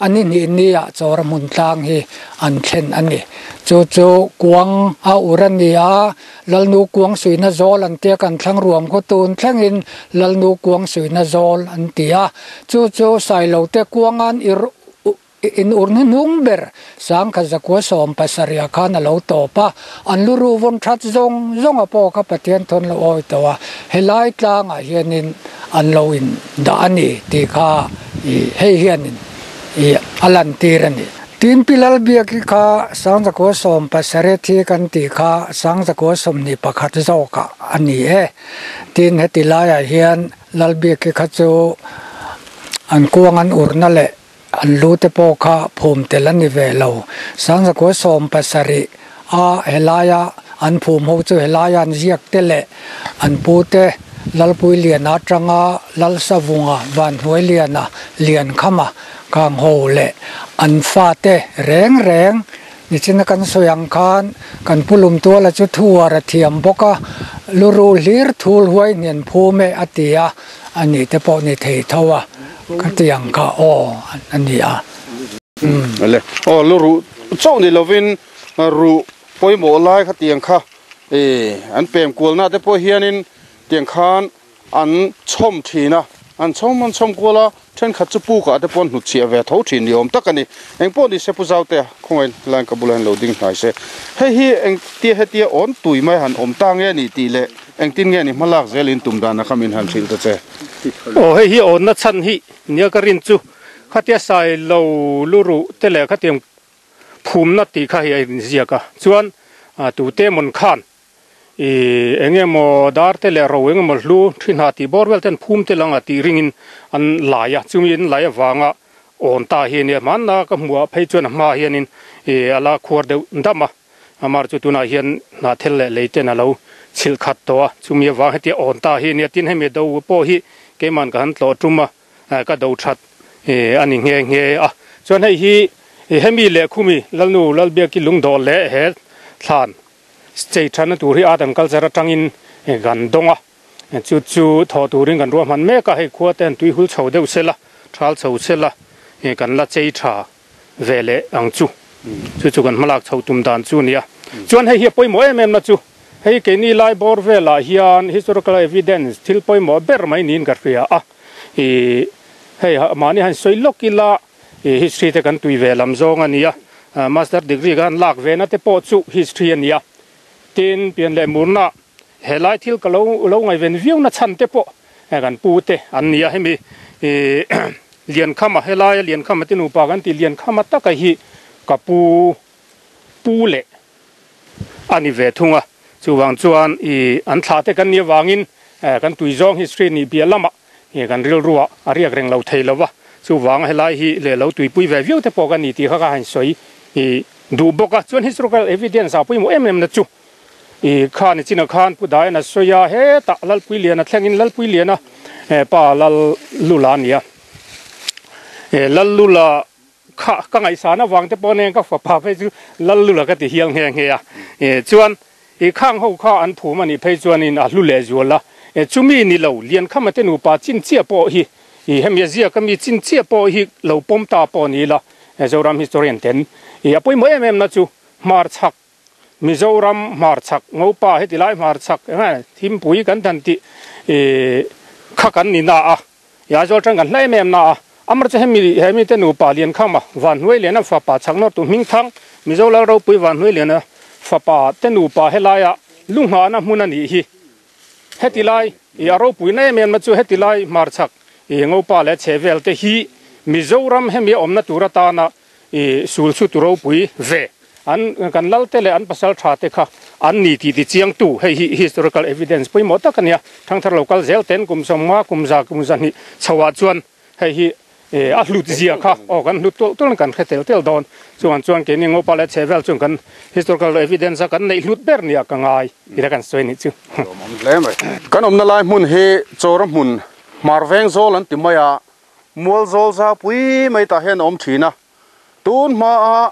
a ni hnih niah chawra hmun tlang hi an thlen a ni. Chu chu kuang a ur a ni a, Lalnu kuang suihna zawl an tia kan thlang ruam khaw tun thlengin Lalnu kuang suihna zawl an ti a, chu chu Sailote kuangan i In ur hnuhnung ber sangkhat zakua 70 khan a lo tawp a, an lu ruh vawn that zawng zawnga pawh kha Pathian thawn lo awi tawh a, helai tlangah hianin an lo in dah a ni tih kha i hei hianin i a lantir a ni. Tin Pi Lalbiaki kha sangzakua 70 thi kan tih kha sangzakua 21 zawkah a ni e. Tin heti laiah hian Lalbiaki kha chu an kuang an urna leh An lu te pawh kha phum tel a ni ve lo. Sangzakua 70 a helaia an phum ho chu helaia an ziak te leh an pu te Lalpuiliana atanga Lalsavunga, Vanhnuailiana, Liankhama, Kangho leh an fate reng reng nichina kan sawi ang khan kan pu Lumtuala chu thuar a thiam bawk a, lu ruh hlir thul huai hnian phum e a ti a. A nih te pawh ni thei tho a, ka ti ang kha aw a ni a. Le aw lu ruh chauh ni lovin ruh pawimawh lai kha tiang kha i an pem kualna te pawh hianin tiang khan an chhawm thin a, an chhawm an chhawm kual a, thenkhat chu pukah te pawh an hnutchhiah ve tho thin ni awm tak a ni. Engpawh ni se Pu Zautea khawngaih line ka bulah hian lo ding hnai se. Hei hi engtia hetia awn tui mai han awm ta nge ni tih leh Engtin nge ni hmalak zel in tum dan a kha min han hrilh ta che. Aw hei hi awnna chhan hi nia ka rin chu khatia sai lo lu ruh te leh khatiang phumna tih kha hi a inziak a chuan tute mawn khan i eng emaw dar te leh ro eng emaw hlu thi hna tih bawr vel ten phum te lang a tih ringin an lai a chumi an lai avanga awn ta hi a nia hmanna ka hmuh ah phei chuan a hma hianin i a la khuar deuh dam a. Amar chu tunah hian hnahthel leh lei ten a lo chhilh khat tawh a, chumi avang hetia awn ta hi a nia. Tin, hemi do pawh hi keiman ka han tlawh tum a, ka do that a ni nghe nghe a. Chuan hei hi hemi leh khumi Lalnu Lalbiaki lungdawh leh he thlan chei thatna tur hi art and culture atangin kan dawng a. Chu chu thaw turin kan ruahman mek a, hei khua te han tui hul chho deuh sela, thal chho sela kan la chei tha ve leh ang chu. Chu chu kan hmalak chho tum dan chu a ni a. Chuan hei hi a pawimawh em em na chu, hei keini lai bawr velah hian historical evidence thil pawimawh ber mai niin ka hria a. Ih hei mahni han sawi lawk ila ih history te kan tui ve lam zawng a ni a, master degree kan lak ve na te pawh chu history a ni a. Tin, pian leh murna Helai thil ka lo lo ngaihven viau na chhan te pawh kan pu te an ni a, hemi Liankhama helaia Liankhama te nupa kan tih Liankhama taka hi ka pu pu leh a ni ve thung a, chuvang chuan ih an thlah te kan nih avangin kan tuizawng history nih piah lamah kan rilruah a riak reng lo thei lo va, chuvang helai hi leh lo tuipui ve viau te pawh ka ni tih kha ka han sawi ih duh bawk a, chuan historical evidence ah pawimawh em em na chu. I kha ni chinah khan Pu Daian a sawi a, hetah Lalpui Liana thlengin Lalpui Liana pa Lal Lula a ni a. Lal Lula kha ka ngaihsan avang te pawh nen ka fapa phei chu Lal Lula ka ti hial nghe nghe a. Chuan i khang ho kha an phum a nih phei chuanin a hlu leh zual a. Chumi ni lo Liankhama te nupa chin chiah pawh hi i hemi a ziak ami chin chiah pawh hi lo pawm ta pawh ni ila Zoram historian ten i a pawimawh em em na chu hmarchhak Mizoram hmarchhak Ngopa heti lai hmarchhak eng Thimpui kan dan tih ih kha kan ni na a, ih Aizawl atang kan hla em em na a, amar chu hemi hemi te nupa Liankhama Vanhnuai Liana fapa chhak nawr tu Hmingthang Mizo Lal Ropui Vanhnuai Liana fapa te nupa helaia lu nghahna hmun a nih hi. Heti lai ih a ropui na em em na chu heti lai hmarchhak ih Ngopa leh chhehvel te hi Mizoram hemi a awmna tur atana I sul chu tu ropui ve. An kan lal te leh an pasal tha te kha an ni tih ti chiang tu hei hi historical evidence pawimawh tak a nia. Thangthar lo kal zel ten kum sawmnga kum za kum zahnih chho ah chuan hei hi a hlut zia kha aw kan hlut tual tual in kan hre tel tel dawn. Chuan chuan keini Ngopa leh chhehvel chuan kan historical evidence a kan neih hlut ber nia ka ngai tih kan sawi anih chu. Lawmawm hle mai. Kan awmna lai hmun hi Chawra hmun Hmar veng zawl an ti mai a. Mual zawl zaupui mai tah hian a awm thin a, tun hmaa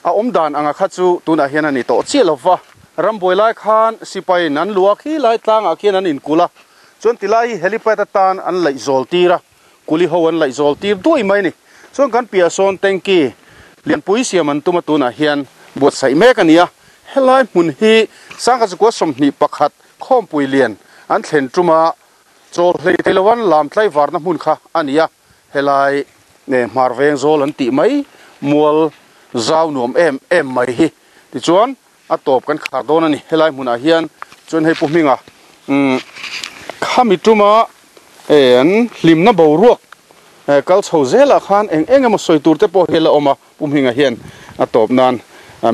a awm dan anga kha chu tunah hian a ni tawh chiah lo va, rambuai lai khan sipaiin an luah khi lai tlangah khian an inkulh a, chuan tilai hi helipad atan an laih zawl tir a, kuli ho an laih zawl tir duai mai a ni. Chuan kan piah sawn tanky lianpui siam an tum a tunah hian buatsaih mek a ni a, helai hmun hi Sangha Chukua 21 khawmpui lian an thlen tuma Chawl hlei thei lo an lam tlaivarna hmun kha a ni a, helai hmar veng zawl an tih mai mual zau nuam em em mai hi. Tichuan a tawp kan khar dawn a ni. Helai hmunah hian chuan hei Pu Hminga khami tuma an hlimna boruak kal chho zelah khan eng eng emaw sawi tur te pawh hi a la awm a, Pu Hminga hian a tawp nan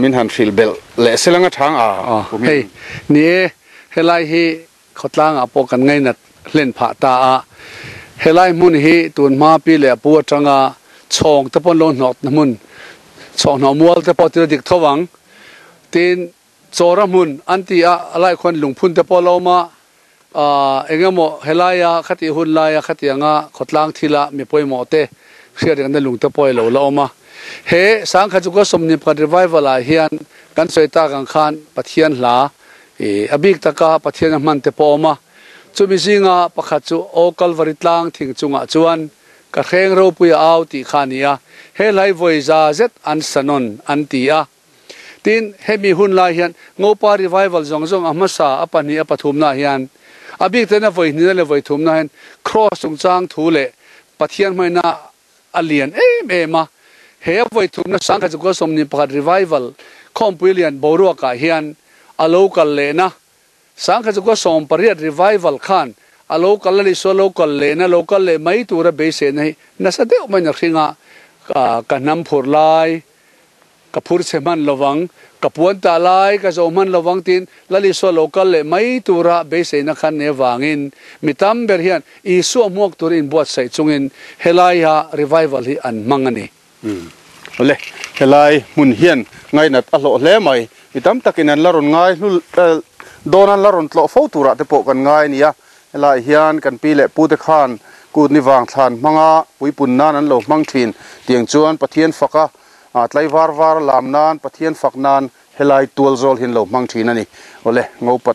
min han hrilh belh leh sel anga chang a Pu Hming. Hei ni e, helai hi Khawtlangah pawh kan ngainat hlen phah ta a, helai hmun hi tunhma pi leh pu atanga chhawng te pawh an lo hnawkna hmun, chhawnghnawh mual te pawh thil a dik tho ang. Tin, Chawra hmun an ti a, a lai khuan lungphun te pawh a lo awm a, aah eng emaw helaia khatih hun laia khatianga khawtlang thila mi pawimawh te hriat rengna lung te pawh a lo la awm a. He Sangkhat Chukua 21 Revival ah hian kan sawi tak ang khan Pathian hla I a bik taka Pathian a hman te pawh a awm a, chumi zinga pakhat chu Aw Kalvari tlang thing chungah chuan ka hreng ropui a au tih kha a ni a, he hlai vawi za zet an sa nawn an ti a. Tin, hemi hun lai hian Ngopa Revival zawng zawng a hmasa a pahnih a pathumnaah hian a bik ten a vawi hnihna leh vawi thumna hian Kraws chungchang thu leh Pathian hmaina a lian em em a, he a vawi thumna Sangkhat Chukua 21 Revival khawmpui lian boruakah hian a lo kal lehna, Sangkhat Chukua 18 Revival khan a lo kal a ni, so lo kal lehna, lo kal leh mai tura beiseina hi nasa deuh maiin a hring a, ka hnam phurh lai. Ka phur chhe hman lovang, ka puan tah lai ka zo hman lovang tiin Lal Isua lo kal leh mai tura beiseina khan nei avangin mi tam ber hian Isua hmuak tur inbuatsaih chungin helaia revival hi an hmang a ni. Awle, helai hmun hian ngainat a hlawh hle mai. Mi tam takin an la rawn ngai hlul dawn an la rawn tlawh fo turah te pawh kan ngai a nia. Helaiah hian kan pi leh pute khan kut ni vang thlan hmanga puipun nan an lo hmang thin. Tiang chuan Pathian faka tlai var var a lam nan Pathian fak nan helai tual zawl hi an lo hmang thin a ni. Awle, Ngopa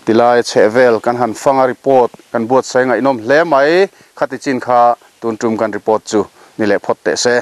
Tilai chhehvel kan han fang a report kan buatsaih ngaihnawm hle mai. Khati chin kha tun tum kan report chu ni leh phawt teh se.